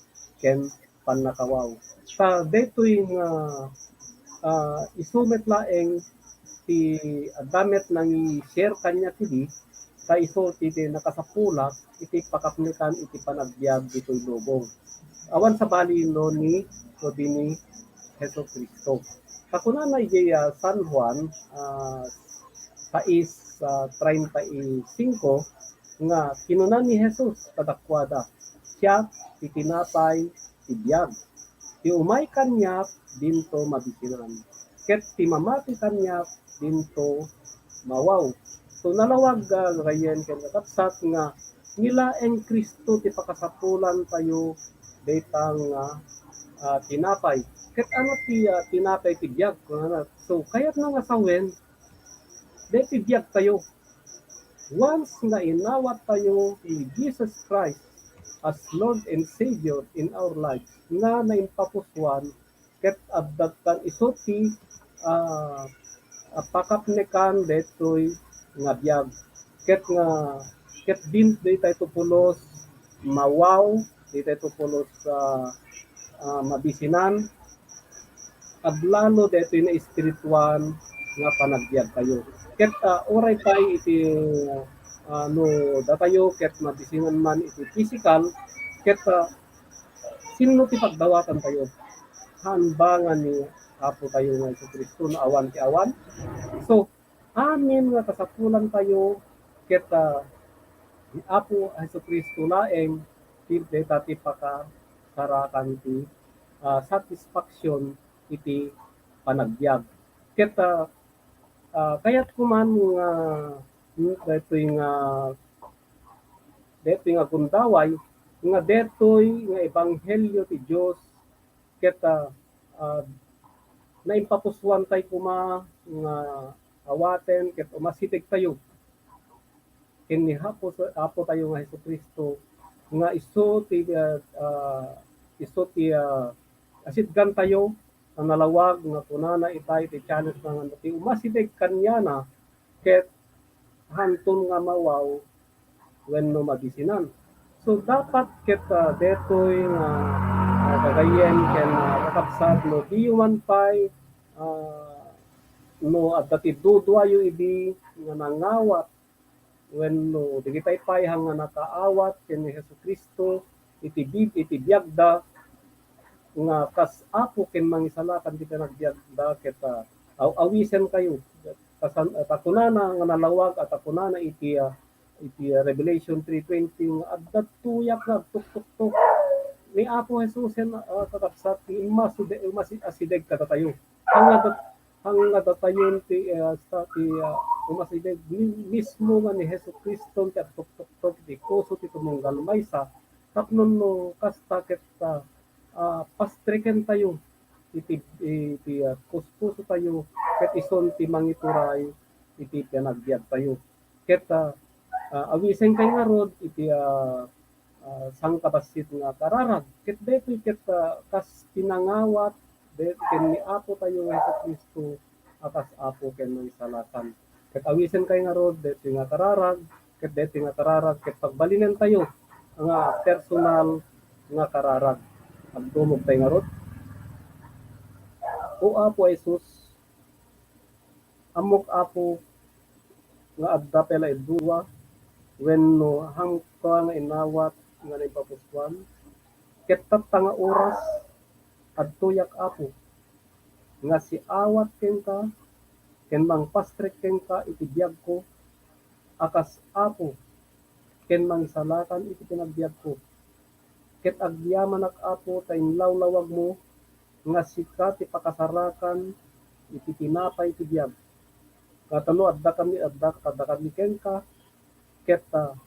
ken pannakawaw. Ta daytoy nga, ah, isu met laeng ti adda met nangi-share kaniak idi, ta isu ti, ti nakasapulak iti pakapnekan iti panagbiag ditoy lubong. Awan sabali no ni, no di ni Jesu-Cristo. Ta kunana idiay, ah, San Juan, ah, sais, ah, treinta y cinco, nga kinuna ni Jesus kadakuada, "Siak ti tinapay ti biag. Ti umay kaniak dinto mabisinan, ket ti mamati kaniak dinto mawaw." So, nalawag, ah, gagayyem ken kakabsat nga ni laeng Cristo ti pakasapulan tayo dayta nga, ah, tinapay. Ket ania ti, ah, tinapay ti biag? Kunana. So, kayatna nga sawen, dayta ti biag tayo. Once nga inawat tayo ni Jesus Christ as Lord and Savior in our life, nga naimpapusuan, ket adda kan isu ti, ah, ah, pakapnekan daytoy nga biag. Ket nga, ket din, daytay to pulos mawaw, daytay to pulos, ah, ah, mabisinan, aglalo daytoy nga espirituan nga panagbiag tayo. Ket, ah, uray pay iti, ah, no datayo ket mabisinan man iti pisikal, ket, ah, sinno ti pagdawatantayo? Haan ba nga ni Apo tayo nga Jesu-Cristo nga awan ti awan? So, amin nga kasapulantayo ket, ah, ni Apo Jesu-Cristo laeng ti dayta ti pakasarakan ti, ah, satisfaction iti panagbiag. Ket, ah, ah, kayatko man nga, mm, daytoy nga, daytoy nga gundaway, nga daytoy nga ebanghelio ti Dios, ket, ah, ah, naimpapusuantay koma nga awaten ket umasidegtayo ken ni Apo, Apo tayo nga Jesu-Cristo, nga isu ti, ah, ah, isu ti, ah, asidgantayo a nalawag nga kunana itay ti challenge nga ti umasideg kaniana ket hanton nga mawaw wenno mabisinan. So, dapat ket, ah, detoy nga, ah, gagayyem ken, ah, kakabsat, no diyo man pay, ah, no adda ti duduayo idi nga nangawat wenno dagitay pay nga nakaawat ken ni Jesu-Cristo iti bi-, iti biagda nga kas Apo ken Mangisalakan ti panagbiagda ket, ah, aw-, awisenkayo. Kasan-, ta kunana nga nalawag, ta kunana iti, ah, iti, ah, Revelation three twenty nga adda tuyak nga agtuktoktok ni Apo Jesusen, ah, kakabsat, ti immasideg, immasideg kadatayo. Haan nga dat-, haan nga datayon ti, ah, sa ti, ah, umasideg mi-, mismo nga ni Jesu-Cristo ti agtuktoktok ti puso ti tumunggal maysa, tapno no kasta ket, ah, ah, pastrikentayo iti, iti, ah, puspusotayo ket isun ti mangituray iti panagbiagtayo. Ket, ah, ah, awisenkay ngarud iti, ah, ah, sangkabassit nga kararag. Ket daytoy ket, ah, kas pinangawat de-, ken ni Apo tayo nga Jesu-Cristo a kas Apo ken Mangisalakan. Ket awisenkay ngarud daytoy nga kararag, ket daytoy nga kararag ket pagbalinentayo nga personal nga kararag. Agdumogtay ngarud. O Apo Jesus, ammok, Apo, nga adda pay la idua wenno haanka nga inawat nga naimpapusuan. Ket tatta nga oras, adtoyak, Apo, nga siawat kenka ken mangpastrik kenka iti biagko a kas Apo ken Mangisalakan iti panagbiagko. Ket agyamanak, Apo, ta inlawlawagmo nga sika ti pakasarakan iti tinapay ti biag. Ket no adda kami, adda, adda kami kenka, ket, ah,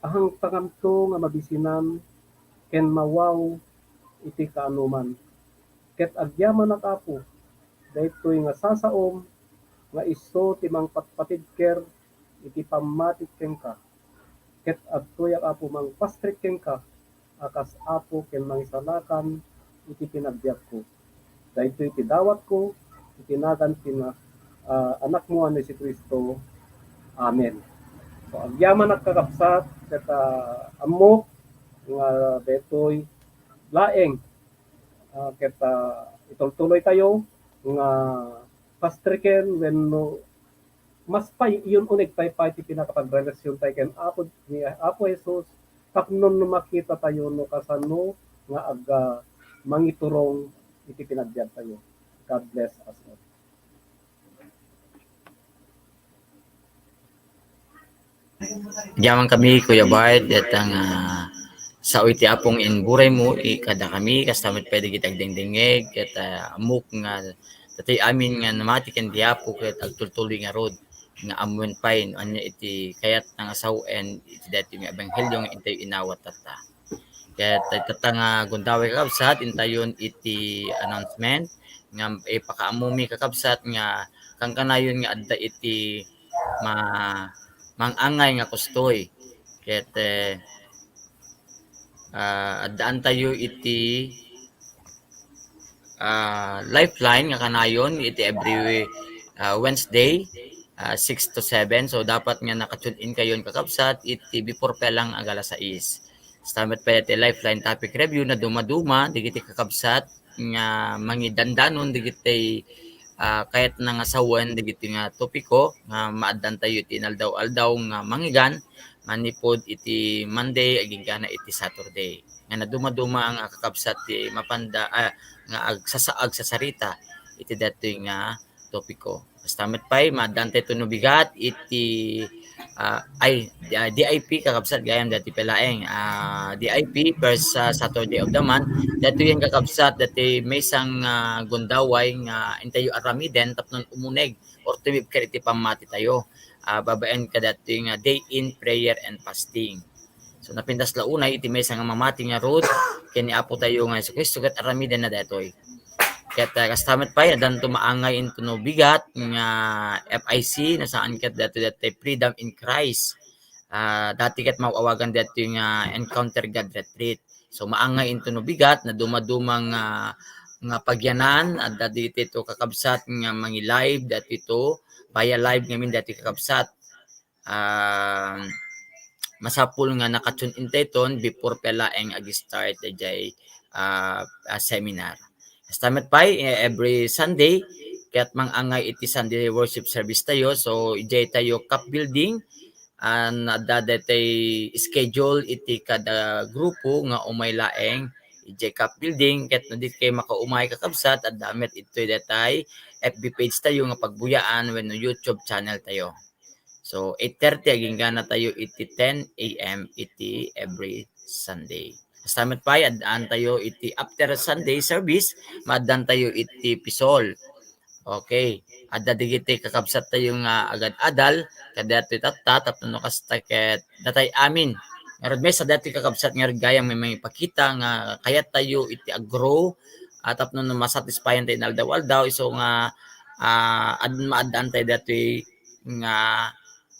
ahanka ngarud nga mabisinan ken mawaw iti kaanoman. Ket agyamanak, Apo, daytoy nga sasaom nga isu ti mangpatpatibker iti pammatik kenka. Ket adtoyak, Apo, mangpastrik kenka a kas Apo ken Mangisalakan iti panagbiagko. Daytoy ti dawatko iti nagan ti na-, ah, Anakmo a ni Jesu-Cristo. Amen. So, agyamanak, kakabsat, ket, ah, ammok nga daytoy laeng, ah, ket, ah, itultuloytayo nga pastriken wenno mas pay, iyon uneg pay pay ti pinakapagrelasyon tayo ken Apo, ni Apo Jesus, tapno no makita tayo no kasano nga aga mangiturong iti pinagbiag tayo. God bless us all. Diaman kami, Kuya Bart, detang, ah, sao iti Apong inguray mo, i-, kada kami, kasta met pay dagiti agdengdengngeg, ket, ah, ammok nga, datoy amin nga namati ken di Apo, ket agtultuloy ngarud, nga ammoen pay, no ania iti kayatna nga sao-en, iti daytoy nga ebanghelio nga intayo inawat tatta. Ket tatta nga gundaway, kakabsat, intayon iti announcement nga ipakaammomi, kakabsat, nga kankanayon nga adda iti ma-, mangangay nga kustoy. Ket, eh, ah, addaantayo iti, ah, Lifeline nga kanayon iti every, ah, Wednesday, ah, six to seven. So, dapat nga naka-tune in kayon, kakabsat, iti before pa lang a alas sais. Kasta met pay ti Lifeline topic review nga dumaduma dagiti kakabsat nga mangidandanon dagiti ah, kayatna nga sawen dagiti nga topiko nga maaddantayo iti inaldaw-aldaw nga manggigan manipud iti Monday agingga iti Saturday. Nga naduma-duma nga kakabsat ti mapanda, ah, nga agsasa-, agsasarita iti daytoy nga topiko. Kasta met pay, maaddantayto no bigat iti, ah, ay, ah, D I P, kakabsat, gayam daytoy pay laeng. Ah, D I P, first, ah, Saturday of the month. Daytoy nga kakabsat, daytoy maysa nga gundaway nga intayo aramiden tapno umuneg or tumibker iti pammatitayo. Ah, babaen kadaytoy nga day in prayer and fasting. So, napintas la unay iti maysa nga mamati nga road ken ni Apo tayo nga Jesu-Cristo ket aramidenna daytoy. Ket, ah, kasta met pay, addanto maangay intono bigat nga F I C, no saan ket daytoy, daytoy Freedom in Christ. Ah, dati ket maawagan daytoy nga Encounter God Retreat. So, maangay intono bigat, naduma-duma nga, nga pagyanan, adda ditoy kakabsat nga mangi-live, daytoy via live ngamin daytoy kakabsat. Ah, masapul nga naka-tune in tayton before pay laeng ag-start dayjay, ah, ah, seminar. Kasta met pay, eh, every Sunday, ket mang-angay iti Sunday worship service tayo. So, idiay tayo cup building, ah, adda daytay schedule iti kada grupo nga umay laeng idiay cup building. Ket no di kayo makaumay, kakabsat, adda met itoy daytay F B page tayo nga pagbuyaan wenno YouTube channel tayo. So, eight thirty, aginggana tayo iti ten A M iti every Sunday. Kasta met pay, addaan tayo iti after Sunday service, maaddan tayo iti Pisol. Okay. Adda digiti kakabsat tayo nga agad-adal, kadaytoy tatta, tapno no kasta ket datay amin. Ngarud, maysa daytoy kakabsat nga gayam nga mangipakita nga kayat tayo iti ag-grow, ah, tapno no masatisfayan tayo inaldaw-aldaw, isu nga, ah, ad-, maaddaan tayo daytoy nga,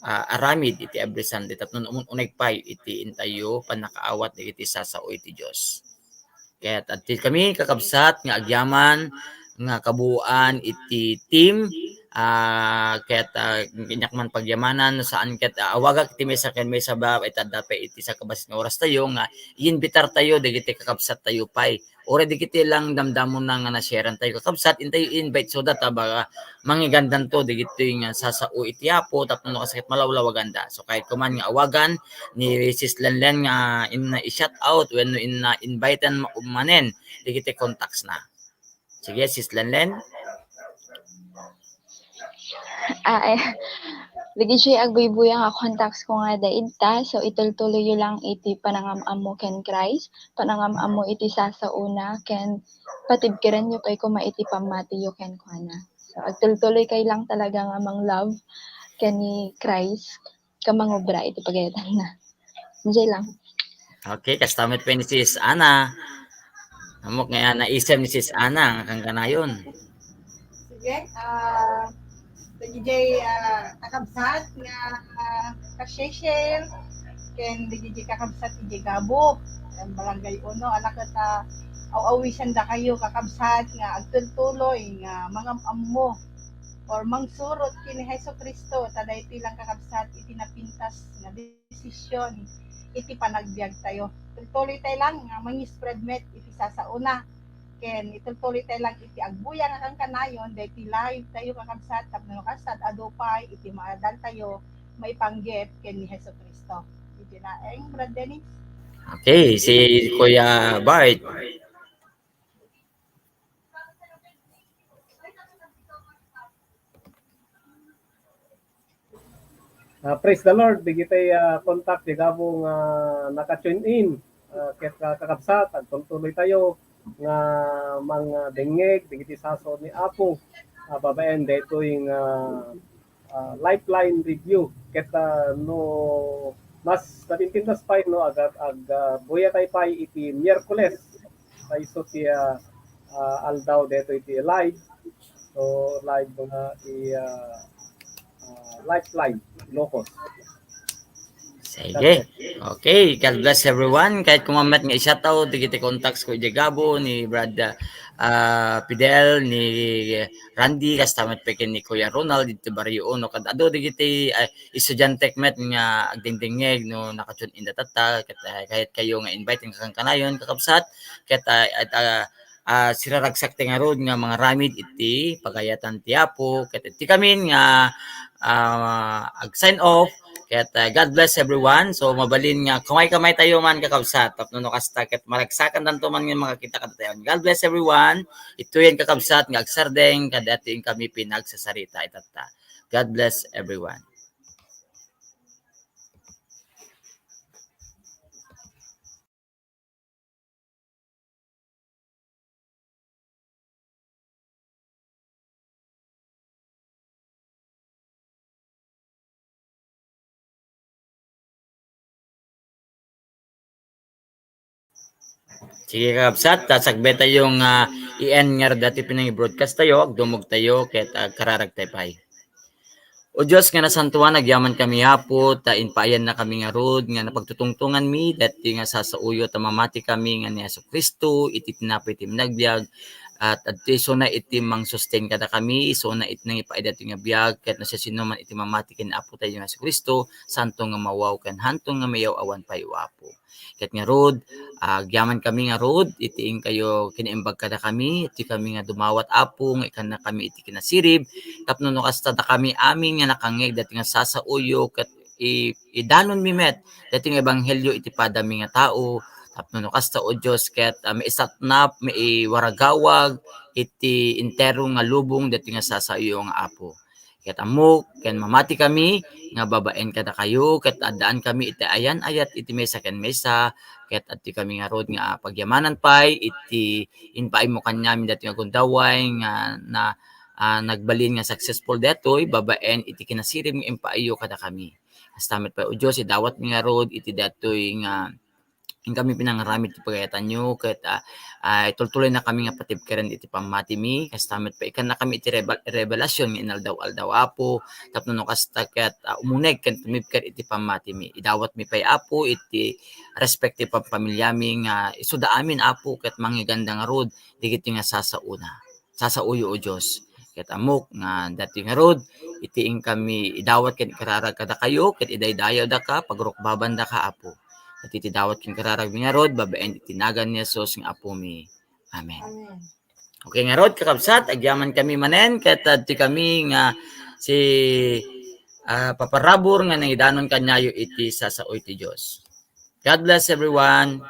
ah, aramid iti every Sunday tapno no umun-uneg pay iti intayo pannakaawat dagiti sasao iti Dios. Ket adtoy kami, kakabsat, nga agyaman nga kabuoan iti team, ah, ket, ah, kaniak man pagyamanan, no saan ket, ah, awagak iti maysa ken maysa ba, ita adda pay iti sakabassit nga oras tayo nga iinbitar tayo dagiti kakabsat tayo pay. Uray dagiti lang damdamonna nga na-share-an tayo, kakabsat, intayo invite so that, ah, baga manggigandanto dagitoy nga sasao iti Apo tapno no kasta ket malawlawaganda. So, kayatko man nga awagan ni Sis Lenlen nga inna i-shout out wenno inna invite-an ma-, manen dagiti contacts na. Sige, Sis Lenlen. Ah, eh, dagiti agbuybuya nga contacts ko nga adda ita, so itultuloyyo lang iti panangam-ammo ken Christ, panangam-ammo iti sasaona, ken patibkerenyo pay koma iti pammatiyo kenkuana. So, agtultuloy kay lang talaga nga mang-love ken ni Christ, ken mangubra iti pagayatanna. Enjoy lang. Okay, kasta met pay ni Sis Ana. Ammok nga naisem ni Sis Ana nga kankanayon. Sige, ah, dagiti, ah, kakabsat nga, ah, ka-share, ken dagiti kakabsat iti Gabo, ken Barangay Uno, ala ket, ah, aw-awisan dakayo, kakabsat, nga agtultuloy nga mangam-ammo or mangsurot ken ni Jesu-Cristo, ta daytoy lang, kakabsat, iti napintas nga desisyon iti panagbiag tayo. Tultuloy tayo lang nga mangi-spread met iti sasaona. Ken itultuloy tayo lang iti agbuya nga kankanayon, daytoy live tayo, kakabsat, tapno no kasta, adu pay iti maadal tayo maipanggep ken ni Jesu-Cristo. Iti laeng, Brad Dennis. Okay, si Kuya Bart. Ah, praise the Lord. Dagiti, ah, contact ti Gabo nga naka-tune in. Ah, ket, ah, kakabsat, agtultuloy tayo nga mangdengngeg dagiti sasao ni Apo. Ah, babaen daytoy nga, ah, Lifeline Radio. Ket, ah, no mas napinpintas pay no ag-, ag-, ah, buya tayo pay iti Miyerkules. Kayso ti, ah, ah, aldaw daytoy ti live. So, live nga ti, ah, ah, Lifeline, Ilocos. Sige. Okay. God bless everyone. Kayatko man met nga i-shout out dagiti contacts ko iti Gabo, ni Brad, ah, Fidel, ni Randy, kasta met pay ken ni Kuya Ronald dito Barrio Uno. Kad adu dagiti, ay, estudiantek met nga agdingdingngeg no naka-tune in datatta, ket, ah, kayatkayo nga invite nga kankanayon, kakabsat, ket, ah, at, ah, ah, siraragsak ti ngarud nga mangaramid iti pagayatan ti Apo. Ket iti kamin nga, ah, ag-sign off. Ket, ah, God bless everyone. So, mabalin nga kamay-kamay tayo man, kakabsat. Tapno no kasta, ket maragsakan tanto man nga makakita kadatayo. God bless everyone. Itoyen, kakabsat, nga agsardeng, kadatayo kami pinagsasarita itatta. God bless everyone. Sige, kakabsat, ta sagbayan tayo nga i-end nga dati pinangi-broadcast tayo, agdumog tayo, ket agkararag tayo pay. O Dios nga nasantuan, agyaman kami, Apo, ta impaayanna kami ngarud nga napagtutungtongan mi, dati nga sasaoyo ta mamati kami nga ni Jesu-Cristo, iti tinapoy ti nagbiag, at adto isuna iti mangsustain kada kami, isuna iti nangipaay dati nga biag, ket no siasino man iti mamati ken Apo tayo nga Jesu-Cristo, santo nga mawaw ken hanto nga mayaw-awan pay, O Apo. Ket ngarud, agyaman kami ngarud, iti inkayo kinaimbag kada kami, iti kami nga dumawat, Apo, nga ikanna kami iti kinasirib, tapno no kasta dakami amin nga nakangngeg dati nga sasaoyo, ket i-, idanon mi met dati nga ebanghelio iti padami nga tao, tapno no kasta, O Dios, ket, ah, maisatnap, maiwaragawag iti entero nga lubong dati nga sasaoyo nga Apo. Ket ammok ken mamati kami nga babaen kadakayo, ket addaan kami iti ayan-ayat iti maysa ken maysa, ket adtoy kami ngarud nga pagyamanan pay iti impaaymo kaniami dati nga gundaway nga na, ah, nagbalin nga successful daytoy babaen iti kinasirib nga impaayyo kadakami. Kasta met pay, O Dios, idawatmi ngarud iti daytoy nga inkami pinangaramid ti pagayatanyo, ket, ah, ah, itultuloyna kami nga patibkeren iti pammatimi, kasta met pay ikannakami iti reba-, revelasyon nga inaldaw-aldaw, Apo, tapno no kasta ket, ah, umuneg ken tumibker iti pammatimi. Idawatmi pay, Apo, iti respective pamfamiliami nga isuda amin, Apo, ket mangiganda ngarud dagiti nga sasaona. Sasaoyo, O Dios. Ket ammok nga dati ngarud, iti inkami idawat ken ikararag kadakayo, ket idaydayawdaka, pagrukbabandaka, Apo. Ket iti dawat ken ikararagmi ngarud, babaen iti nagan ni Jesus nga Apomi. Amen. Amen. Okay, ngarud, kakabsat, agyaman kami manen, ket adtoy kami nga si, ah, Papa Rabor nga nangidanon kaniayo iti sasaoy ti Dios. God bless everyone.